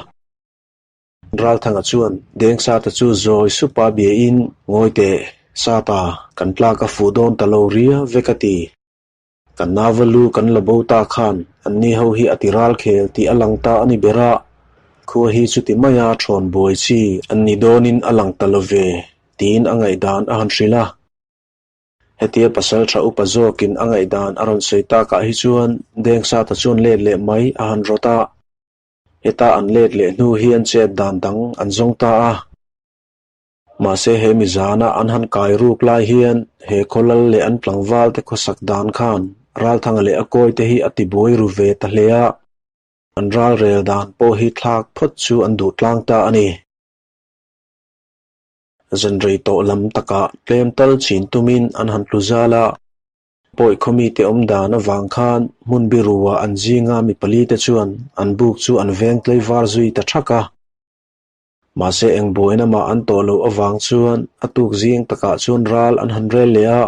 Ralthanga chuan Dengsata chu zawi supa biain, Ngawi teh, Sata, kan tlak a fuh dawn ta lo ria vek a ti. Kan nauva lu kan la bo ta khan anni ho hi a ti ral khel tih a lang ta a ni ber a, khua hi chuti maia thawn buai chi an ni dawnin a lang ta lo ve, tiin a ngaihdan a han hrilh a. Hetia pasal tha upa zawkin a ngaihdan a rawn sawi takah hi chuan Dengsata chuan let leh mai a han rawt a. Heta an let leh hnu hian chet dan dang an zawng ta a. Mahse he mi zana an han kai ruk lai hian he khawlal leh an tlangval te khawsak dan khan Ralthanga leh a kawi te hi a ti buai ru ve ta hle a, an ralrel dan pawh hi thlak phawt chu an duh tlang ta a ni. Zanrei tawh lam takah tlem tal chin tumin an han tlu zal a, Pawi khawmite awm dan avang khan hmun biruah an zinga mi pali te chuan an buk chu an veng tlaivar zui ta thak a. Mahse eng buaina mah an tawh loh avang chuan a tuk zing takah chuan ral an han rel leh a.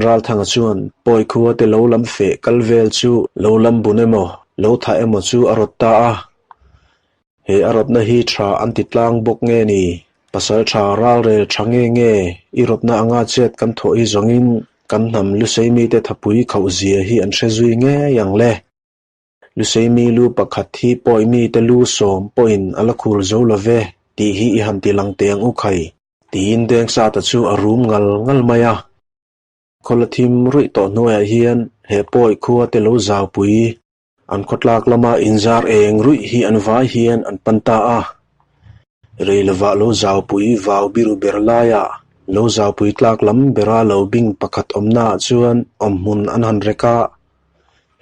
Ralthanga chuan pawi khua te lo lam feh kal vel chu lo lam bun emaw, lo thah emaw chu a rawt ta a. He a rawtna hi tha an ti tlang bawk nge ni? Pasal tha ralrel tha nge nge i rawtna anga chet kan thawh hi zawngin kan hnam lusei mite thapui khauh zia hi an hre zui ngei ang le. Luseimi lu pakhat hi pawi mite lu sawm pawhin a la khur zo lo ve tih hi i han ti lang teh ang u khai, tiin Dengsata chu a rum ngal ngal mai a. Khawla thim ruih tawh hnuaiah hian he pawi khua te lo zaupui an khawtlak lama inzar eng ruih hi an vai hian an pan ta a. Rei lovah lo zaupui vau biru ber laiah lo zaupui tlak lam bera lo bing pakhat awmnaah chuan awmhmun an han rek a.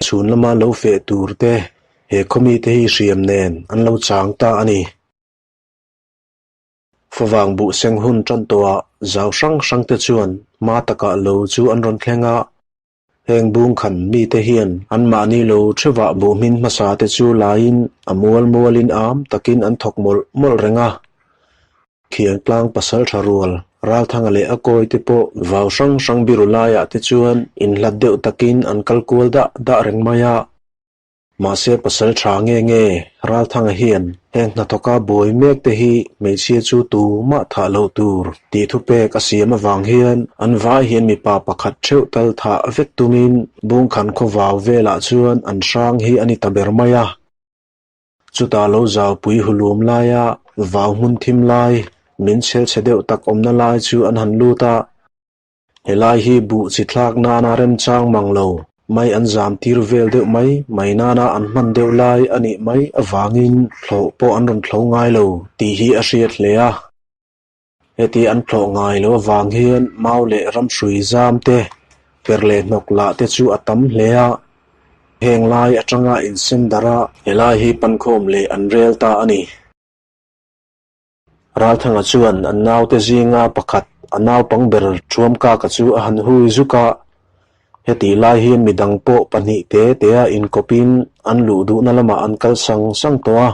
Chhun lama lo feh tur te he khawmite hi hriam nen an lo chang ta a ni. Favang buh seng hun tan tawhah zau hrang hrang te chuan hma takah lo chu an rawn thleng a. Heng bung khan mite hian anmahni lo thevah buh hmin hmasa te chu laiin a mual mualin am takin an thawk mawlh mawlh reng a. Khiangtlang pasal tha rual, Ralthanga leh a kawi te pawh vau hrang hrang biru laiah te chuan inhlat deuh takin an kal kual dah dah reng mai a. Mahse pasal tha nge nge Ralthanga hian heng hnathawka buai mek te hi hmeichhia chu tumah thah loh tur tih thupek a siam avang hian an vai hian mipa pakhat theuh tal thah vek tumin Bungkhan khawvau velah chuan an hrang hi a ni ta ber mai a. Chutah lo zaupui hulum laia vau hmun thim lai, min chhelchhe deuh tak awmna lai chu an han lut a. Helai hi buh chi thlak nana remchang mang lo mai an zam tir vel deuh mai mai nana an hman deuh lai a nih mai avangin thlawh pawh an rawn thlo ngai lo tih hi a hriat hle a. Heti an thlawh ngai lo avang hian mau leh ramhrui zam te, per leh hnawk lah te chu a tam hle a. Heng lai atanga insem darh a. Helai hi pankhawm leh an rel ta a ni. Ralthanga chuan an naute zinga pakhat a naupang ber Thuamkaka chu a han hui zuk a. Hetih lai hian midang pawh pahnih te tea inkawpin an luh duhna lamah an kal sang sang tawh a.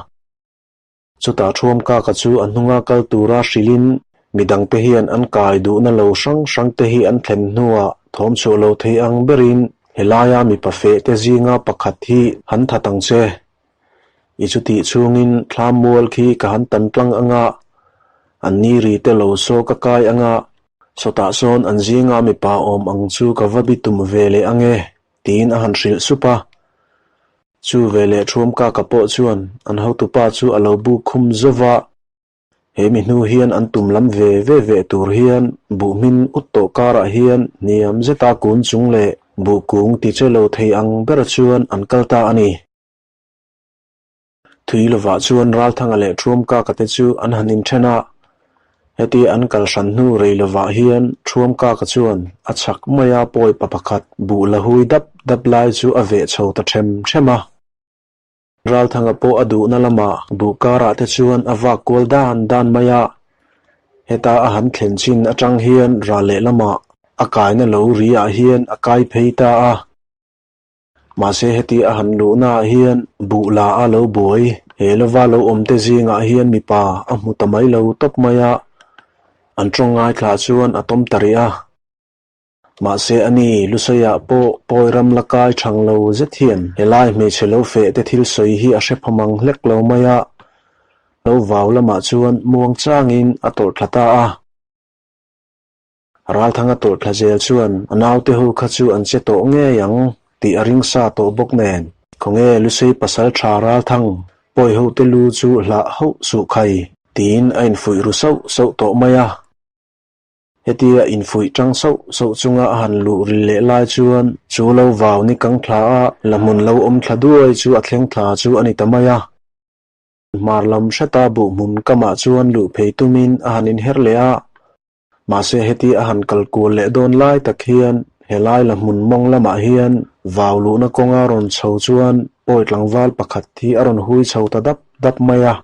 Chutah Thuamkaka chu a hnunga kal tura hrilhin midangte hian an kai duhna lo hrang hrangte hi an thlen hnuah thawm chhuah lo thei ang berin helaia mipa fehte zinga pakhat hi han that ang che. I chutih chhungin thlam mual khi ka han tan tlang anga, an ni ri te lo saw ka kai anga, sawtah sawn an zinga mipa awm ang chu ka va bi tum ve leh ange tiin a han hrilh sup a. Chu veleh Thuamkaka pawh chuan an hotupa chu a lo buk khum zauh a, he mi hnu hian an tum lam ve ve ve tur hian buh hmin ut tawh karah hian hniam zeta kun chung leh buh kung ti che lo thei ang ber chuan an kal ta a ni. Thui lovah chuan Ralthanga leh Thuamkaka te chu an han inthen a, heti an kal hran hnu rei lovah hian Thuamkaka chuan a chhak maia pawi pa pakhat buh la hui dap dap lai chu a veh chho ta them them a. Ralthanga pawh a duhna lamah buh karah te chuan a vak kual dan dan mai a, heta a han thlen chin atang hian ral lehlamah a kaina lo ri ah hian a kai phei ta a. Mahse heti a han luhnaah hian buh la a lo buai, he lova lo awmte zingah hian mipa a hmu ta mai lo tawp mai a, an tawng ngaithla chuan a tawm ta rih a. Mahse ani Lusaiah pawh pawi ram la kai thang lo zet hian helai hmeichhe lo feh te thil sawi hi a hre pha mang hlek lo mai a, lo vau lamah chuan muang changin a tawlh thla ta a. Ralthanga tawlh thla zel chuan a naute ho kha chu an che tawh ngei ang tih a ring sa tawh bawk nen. Khawnge Lusei pasal tha Ralthang pawi ho te lu chu hlah hauh suh khai tiin a infuih ru sauh sauh tawh mai a. Hetia infuih tang sauh sauh chunga a han luh ril leh lai chuan chu lo vau ni kang thla a la hmun lo awm thla duai chu a thleng thla chu a ni ta mai a. Hmar lam hreta buh hmun kamah chuan luh phei tumin a han inher leh a. Mahse heti a han kal kual leh dawn lai tak hian helai la hmun mawng lamah hian vau luhna kawnga rawn chho chuan pawi tlangval pakhat hi a rawn hui chho ta dap dap mai a.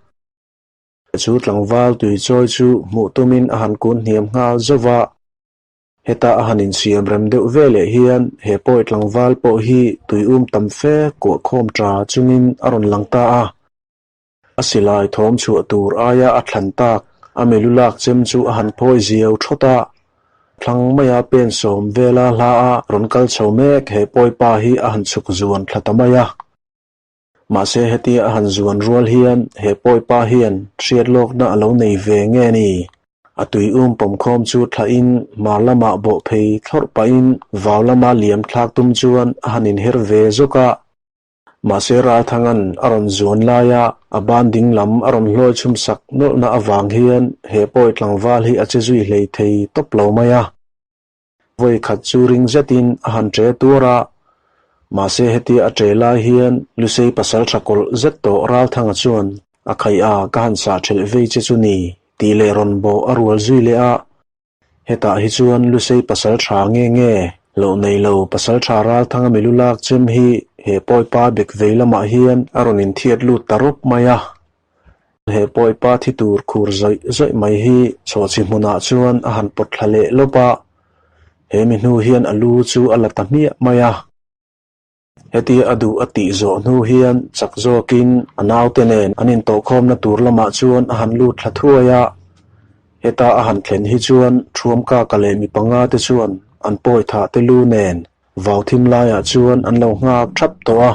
Chu tlangval tui chawi chu hmuh tumin a han kun hniam nghal zauh va. Heta a han insiam rem deuh ve leh hian he pawi tlangval pawh hi tui um tam fe kuah khawm ta chungin a rawn lang ta a. A silai thawm chhuah tur aia a thlan tak a milu lak chem chu a han phawi ziau thawt a. Thlang maia pen sawm vela hla a rawn kal chho mek he pawi pa hi a han chhuk zuan thla ta mai a. Mahse hetia a han zuan rual hian he pawi pa hian hriat lawkna a lo nei ve nge ni? A tui um pawmkhawm chu thlahin hmar lamah bawh phei thlawrh pahin vau lama liam thlak tum chuan a han inher ve zawk a. Mahse Ralthanga'n a rawn zuan laia a ban ding lam a rawn hlawi chhum sak nawlhna avang hian he pawi tlangval hi a che zui hlei thei tawp lo mai a. Vawi khat chu ring zetin a han ṭe tuar a, mahse hetia a ṭe lai hian Lusei pasal ṭha kawlh zet tawh Ralthanga chuan a khaih a ka han sah ṭhelh vei che chu ni tih leh rawn bawh a rual zui leh a. Hetah hi chuan Lusei pasal ṭha nge nge loh nei lo pasal ṭha Ralthanga milu lak chem hi he pawipa bek vei lamah hian a rawn inthiat lut ta rawp mai a. He pawipa thi tur khur zawih zawih mai hi chhawhchhi hmunah chuan a han pawt thla leh lawp a, he mi hnu hian a lu chu a la ta hmiah mai a. Hetia a duh a tih zawh hnu hian chak zawkin a naute nen an intawhkhawmna tur lamah chuan a han lut thla thuai a. Heta a han thlen hi chuan Thuamkaka leh mi panga te chuan an pawi thah te lu nen vau thim laiah chuan an lo nghak thap tawh a.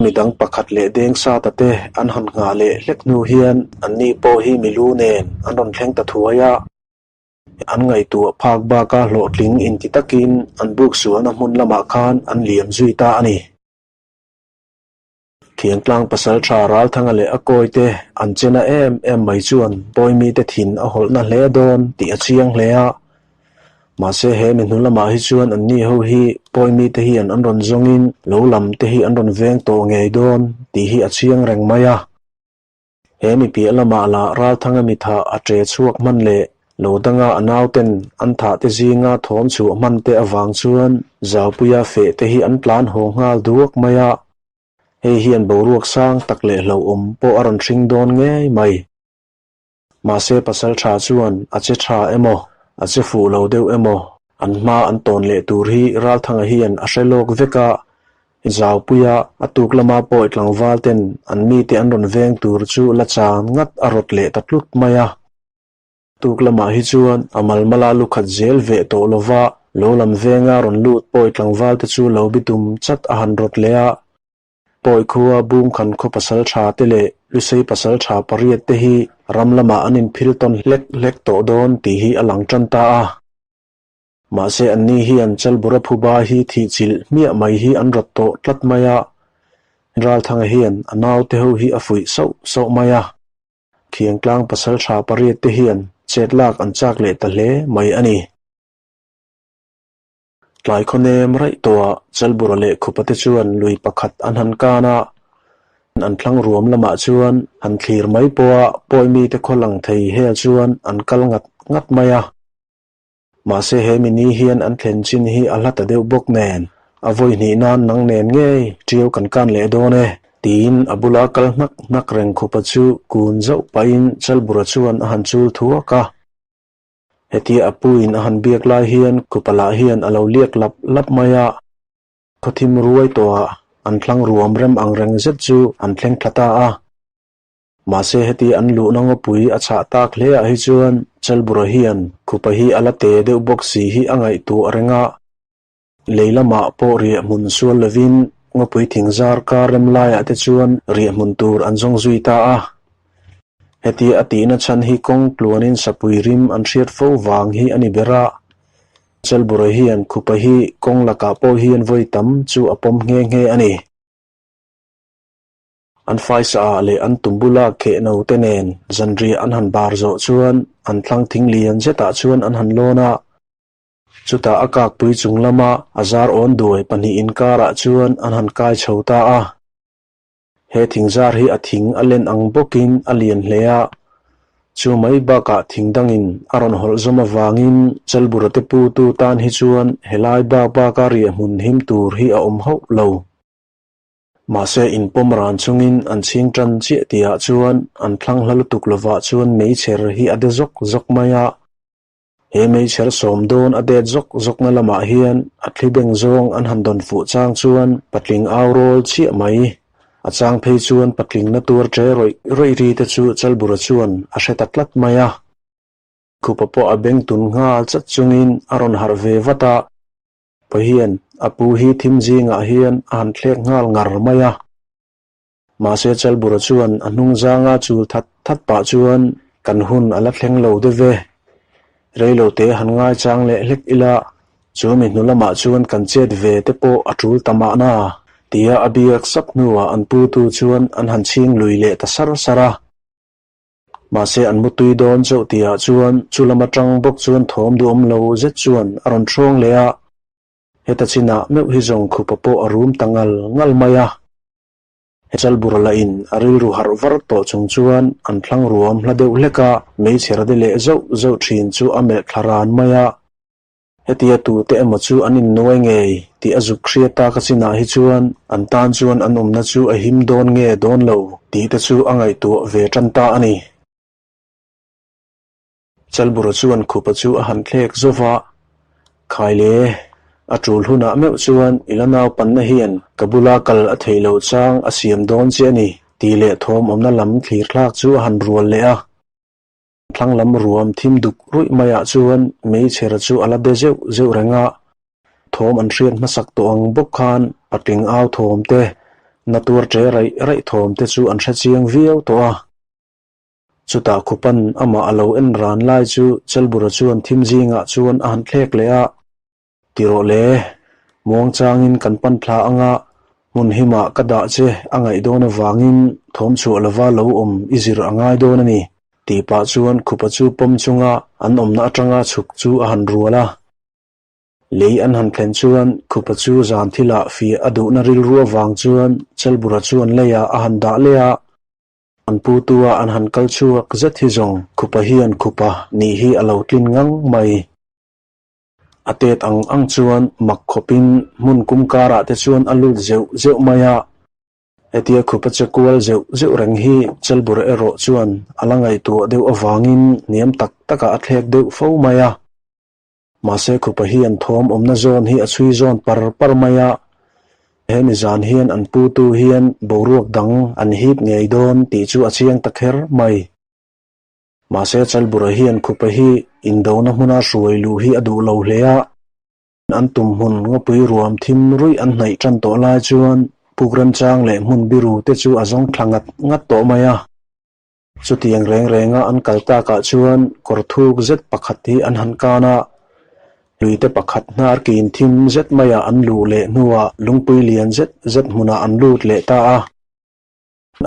Midang pakhat leh deng sata te an han nghah leh hlek hnu hian anni pawh hi milu nen an rawn thleng ta thuai a. An ngaihtuah phak baka hlawhtling inti takin an buk sualna hmun lamah khan an liam zui ta a ni. Thiangtlang pasaltha Ralthanga leh a kawite an chena em em mai chuan pawimite thin a hawlhna hle dawn tih a chiang hle a. Mahse he mi hnu lamah hi chuan anni ho hi pawimite hian an rawn zawngin lo lam te hi an rawn veng tawh ngei dawn tih hi a chiang reng mai a. He mi piah lamah lah Ralthanga mi thah a ṭe chhuak hman leh lo danga a nauten an thah te zinga thawm chhuah hman te avang chuan Zaupuia feh te hi an tlan haw nghal duak mai a. Hei hian boruak sang tak leh hlauhawm pawh a rawn hring dawn ngei mai. Mahse pasal tha chuan a che tha emaw, a che fuh lo deuh emaw, an hma an tawn leh tur hi Ralthanga hian a hre lawk vek a, Zaupuia a tuk lama pawi tlangval ten an mite an rawn veng tur chu la chan ngat a rawt leh ta tlut mai a. Tuk lamah hi chuan a malmala lu khat zel veh tawh lova lo lam venga rawn lut pawi tlangval te chu lo bitum chat a han rawt leh a. Pawi khua Bungkhan khaw pasal tha te leh Lusei pasal tha pariat te hi ram lamah an inphil tawn hlek hlek tawh dawn tih hi a lang tan ta a. Mahse anni hian Chalbura phuba hi thihchilh hmiah mai hi an rawt tawh tlat mai a, Ralthanga hian a naute ho hi a fuih sauh sauh mai a. Khiangtlang pasal tha pariat te hian chet lak an chak leh ta hle mai a ni. Tlai khaw nem raih tawhah Chalbura leh Khupa te chuan lui pakhat an han kan a, an thlang ruam lamah chuan han thlir mai pawha pawi mite khaw lang thei hel chuan an kal ngat ngat mai a. Mahse he mini hian an thlen chin hi a hla ta deuh bawk nen, a vawi hnih nan nang nen ngei ṭiau kan kan leh dawn e, tiin a bula kal hnak hnak reng Khupa chu kun zauh pahin Chalbura chuan a han chul thuak a. Hetia a puin a han biak lai hian Khupa lah hian a lo liak lap lap mai a. Khawthim ruai tawhah an thlang ruam rem ang reng zet chu an thleng thla ta a. Mahse heti an luhna ngawpui a chhah tak hle ah hi chuan Chalbura hian Khupa hi a la te deuh bawk si hi a ngaihtuah reng a. Lei lamah pawh riah hmun sual lovin ngawpui thing zar kar rem laiah te chuan riah hmun tur an zawng zui ta a. Hetia a tihna chhan hi kawng tluanin sapui rim an hriat fo vang hi a ni ber a. Chalbura hian Khupa hi kawng lakah pawh hian vawi tam chu a pawm nghe nghe a ni. An faisa ah leh an tum bula kheh no te nen zanriah an han bar zawh chuan an thlang thing lian zetah chuan an han lawn a. Chutah a kakpui chung lama a zar awn duai pahnih inkarah chuan an han kai chho ta a. He thingzar hi a thing a len ang bawkin a lian hle a, chu mai bakah thing dangin a rawn hawlh zawm avangin Chalbura te putu tan hi chuan helai bak baka riahhmun him tur hi a awm hauh lo. Mahse inpawm ran chungin an chhing tan chiah tihah chuan an thlang hla lutuk lovah chuan meichher hi a de zawk zawk mai a. He meichher sawm dawn a det zawk zawkna lamah hian a thli beng zawng an han dawn fuh chang chuan patling au rawl chiah mai. A chang phei chuan patling na tuar ṭe rawih rawih ri te chu Chalbura chuan a hre ta tlat mai a. Khupa pawh a beng tun nghal chat chungin a rawn harh ve vat a. Pa hian a pu hi thim zingah hian a han thlek nghal ngar mai a. Mahse Chalbura chuan a hnung zanga chul that that pah chuan kan hun a la thleng lo deuh ve. Reilo te han ngaichang leh hlek ila, chu mi hnu lamah chuan kan chet ve te pawh a tul ta mahna, tia a biak sap hnuah an putu chuan an han chhing lui leh ta sar sar a. Mahse an mutui dawn chauh tihah chuan chu lam atang bawk chuan thawm duhawm lo zet chuan a rawn hrawng leh a, heta chinah meuh hi zawng khupa pawh a rum ta ngal ngal mai a. He Chalbur lahin a rilru harh var tawh chung chuan an thlang ruam hla deuh hlek a, meichher de leh zauh zauh thin chu a melh thla ran mai a. Hetia tute emaw chu an innuai ngei tih a zuk hriat tak a chinah hi chuan an tan chuan an awmna chu a him dawn nge dawn lo tih te chu a ngaihtuah ve tan ta a ni. Chalbura chuan khupa chu a han thlek zawk a, Khai le, a tul hunah meuh chuan i la naupanna hian ka bula kal a theih loh chang a siam dawn che a ni tih leh thawm awmna lam thlir thlak chu a han rual leh a. Thlang lam ruam thim duk ruih maiah chuan meichher chu a la de zeuh zeuh reng a, thawm an hriat hmasak tawh ang bawk khan patling au thawm te, na tuar ṭe raih raih thawm te chu an hre chiang viau tawh a. Chutah khupan amah a lo en ran lai chu Chelbura chuan thim zingah chuan a han thlek leh a, Ti rawh le, muang changin kan pan thla anga hmun himah ka dah che a ngaih dawn avangin thawm chhuah lova lo awm i zir a ngai dawn a ni, tih pah chuan khupa chu pawm chunga an awmna atanga chhuk chu a han rual a. Lei an han thlen chuan khupa chu zan thilah fiah a duhna rilru avang chuan Chelbura chuan leiah a han dah leh a. An putua an han kal chhuak zet hi zawng khupa hian khupa nih hi a lo tlin ngang mai. A tet ang ang chuan mak khawpin hmun kum karah te chuan a lut zeuh zeuh mai a. Hetia khupa che kual zeuh zeuh reng hi Chelbur erawh chuan a la ngaihtuah deuh avangin hniam tak takah a thlek deuh fo mai a. Mahse khupa hian thawm awmna zawn hi a chhui zawn par par mai a. He mizan hian an putu hian boruak dang an hip ngei dawn tih chu a chiang ta kher mai. Mahse Chalbura hian khupa hi indona hmuna hruai luh hi a duh lo hle a, an tum hmun ngawpui ruam thim ruih an hnaih tan tawh lai chuan puk remchang leh hmun biru te chu a zawng thla ngat ngat tawh mai a. Chutiang reng renga an kal takah chuan kawr thuk zet pakhat hi an han kan a, luite pakhat hnar kin thim zet maiah an luh leh hnuah lungpui lian zet zet hmunah an lut leh ta a.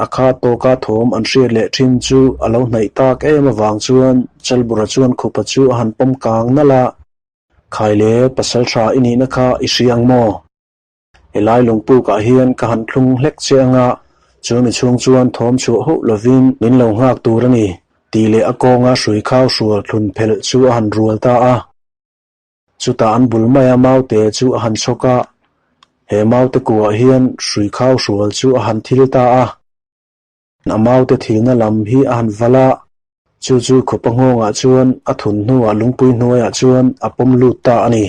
A kha tawka thawm an hriat leh thin chu a lo hnaih tak em avang chuan Chalbura chuan khupa chu a han pawm kang nalh a, Khai le, pasal tha i nihna kha i hria ang maw? Helai lungpukah hian ka han thlung hlek che anga chu mi chhung chuan thawm chhuah hauh lovin min lo nghak tur a ni, tih leh a kawnga hrui khau hrual thlun phelh chu a han rual ta a. Chutah an bul maia maute chu a han chhawk a, he maute kuah hian hrui khau hrual chu a han thil ta a. A maute thilna lam hi a han valh a, chu chu khupa nghawngah chuan a thun hnuah lungpui hnuaiah chuan a pawm lut ta a ni.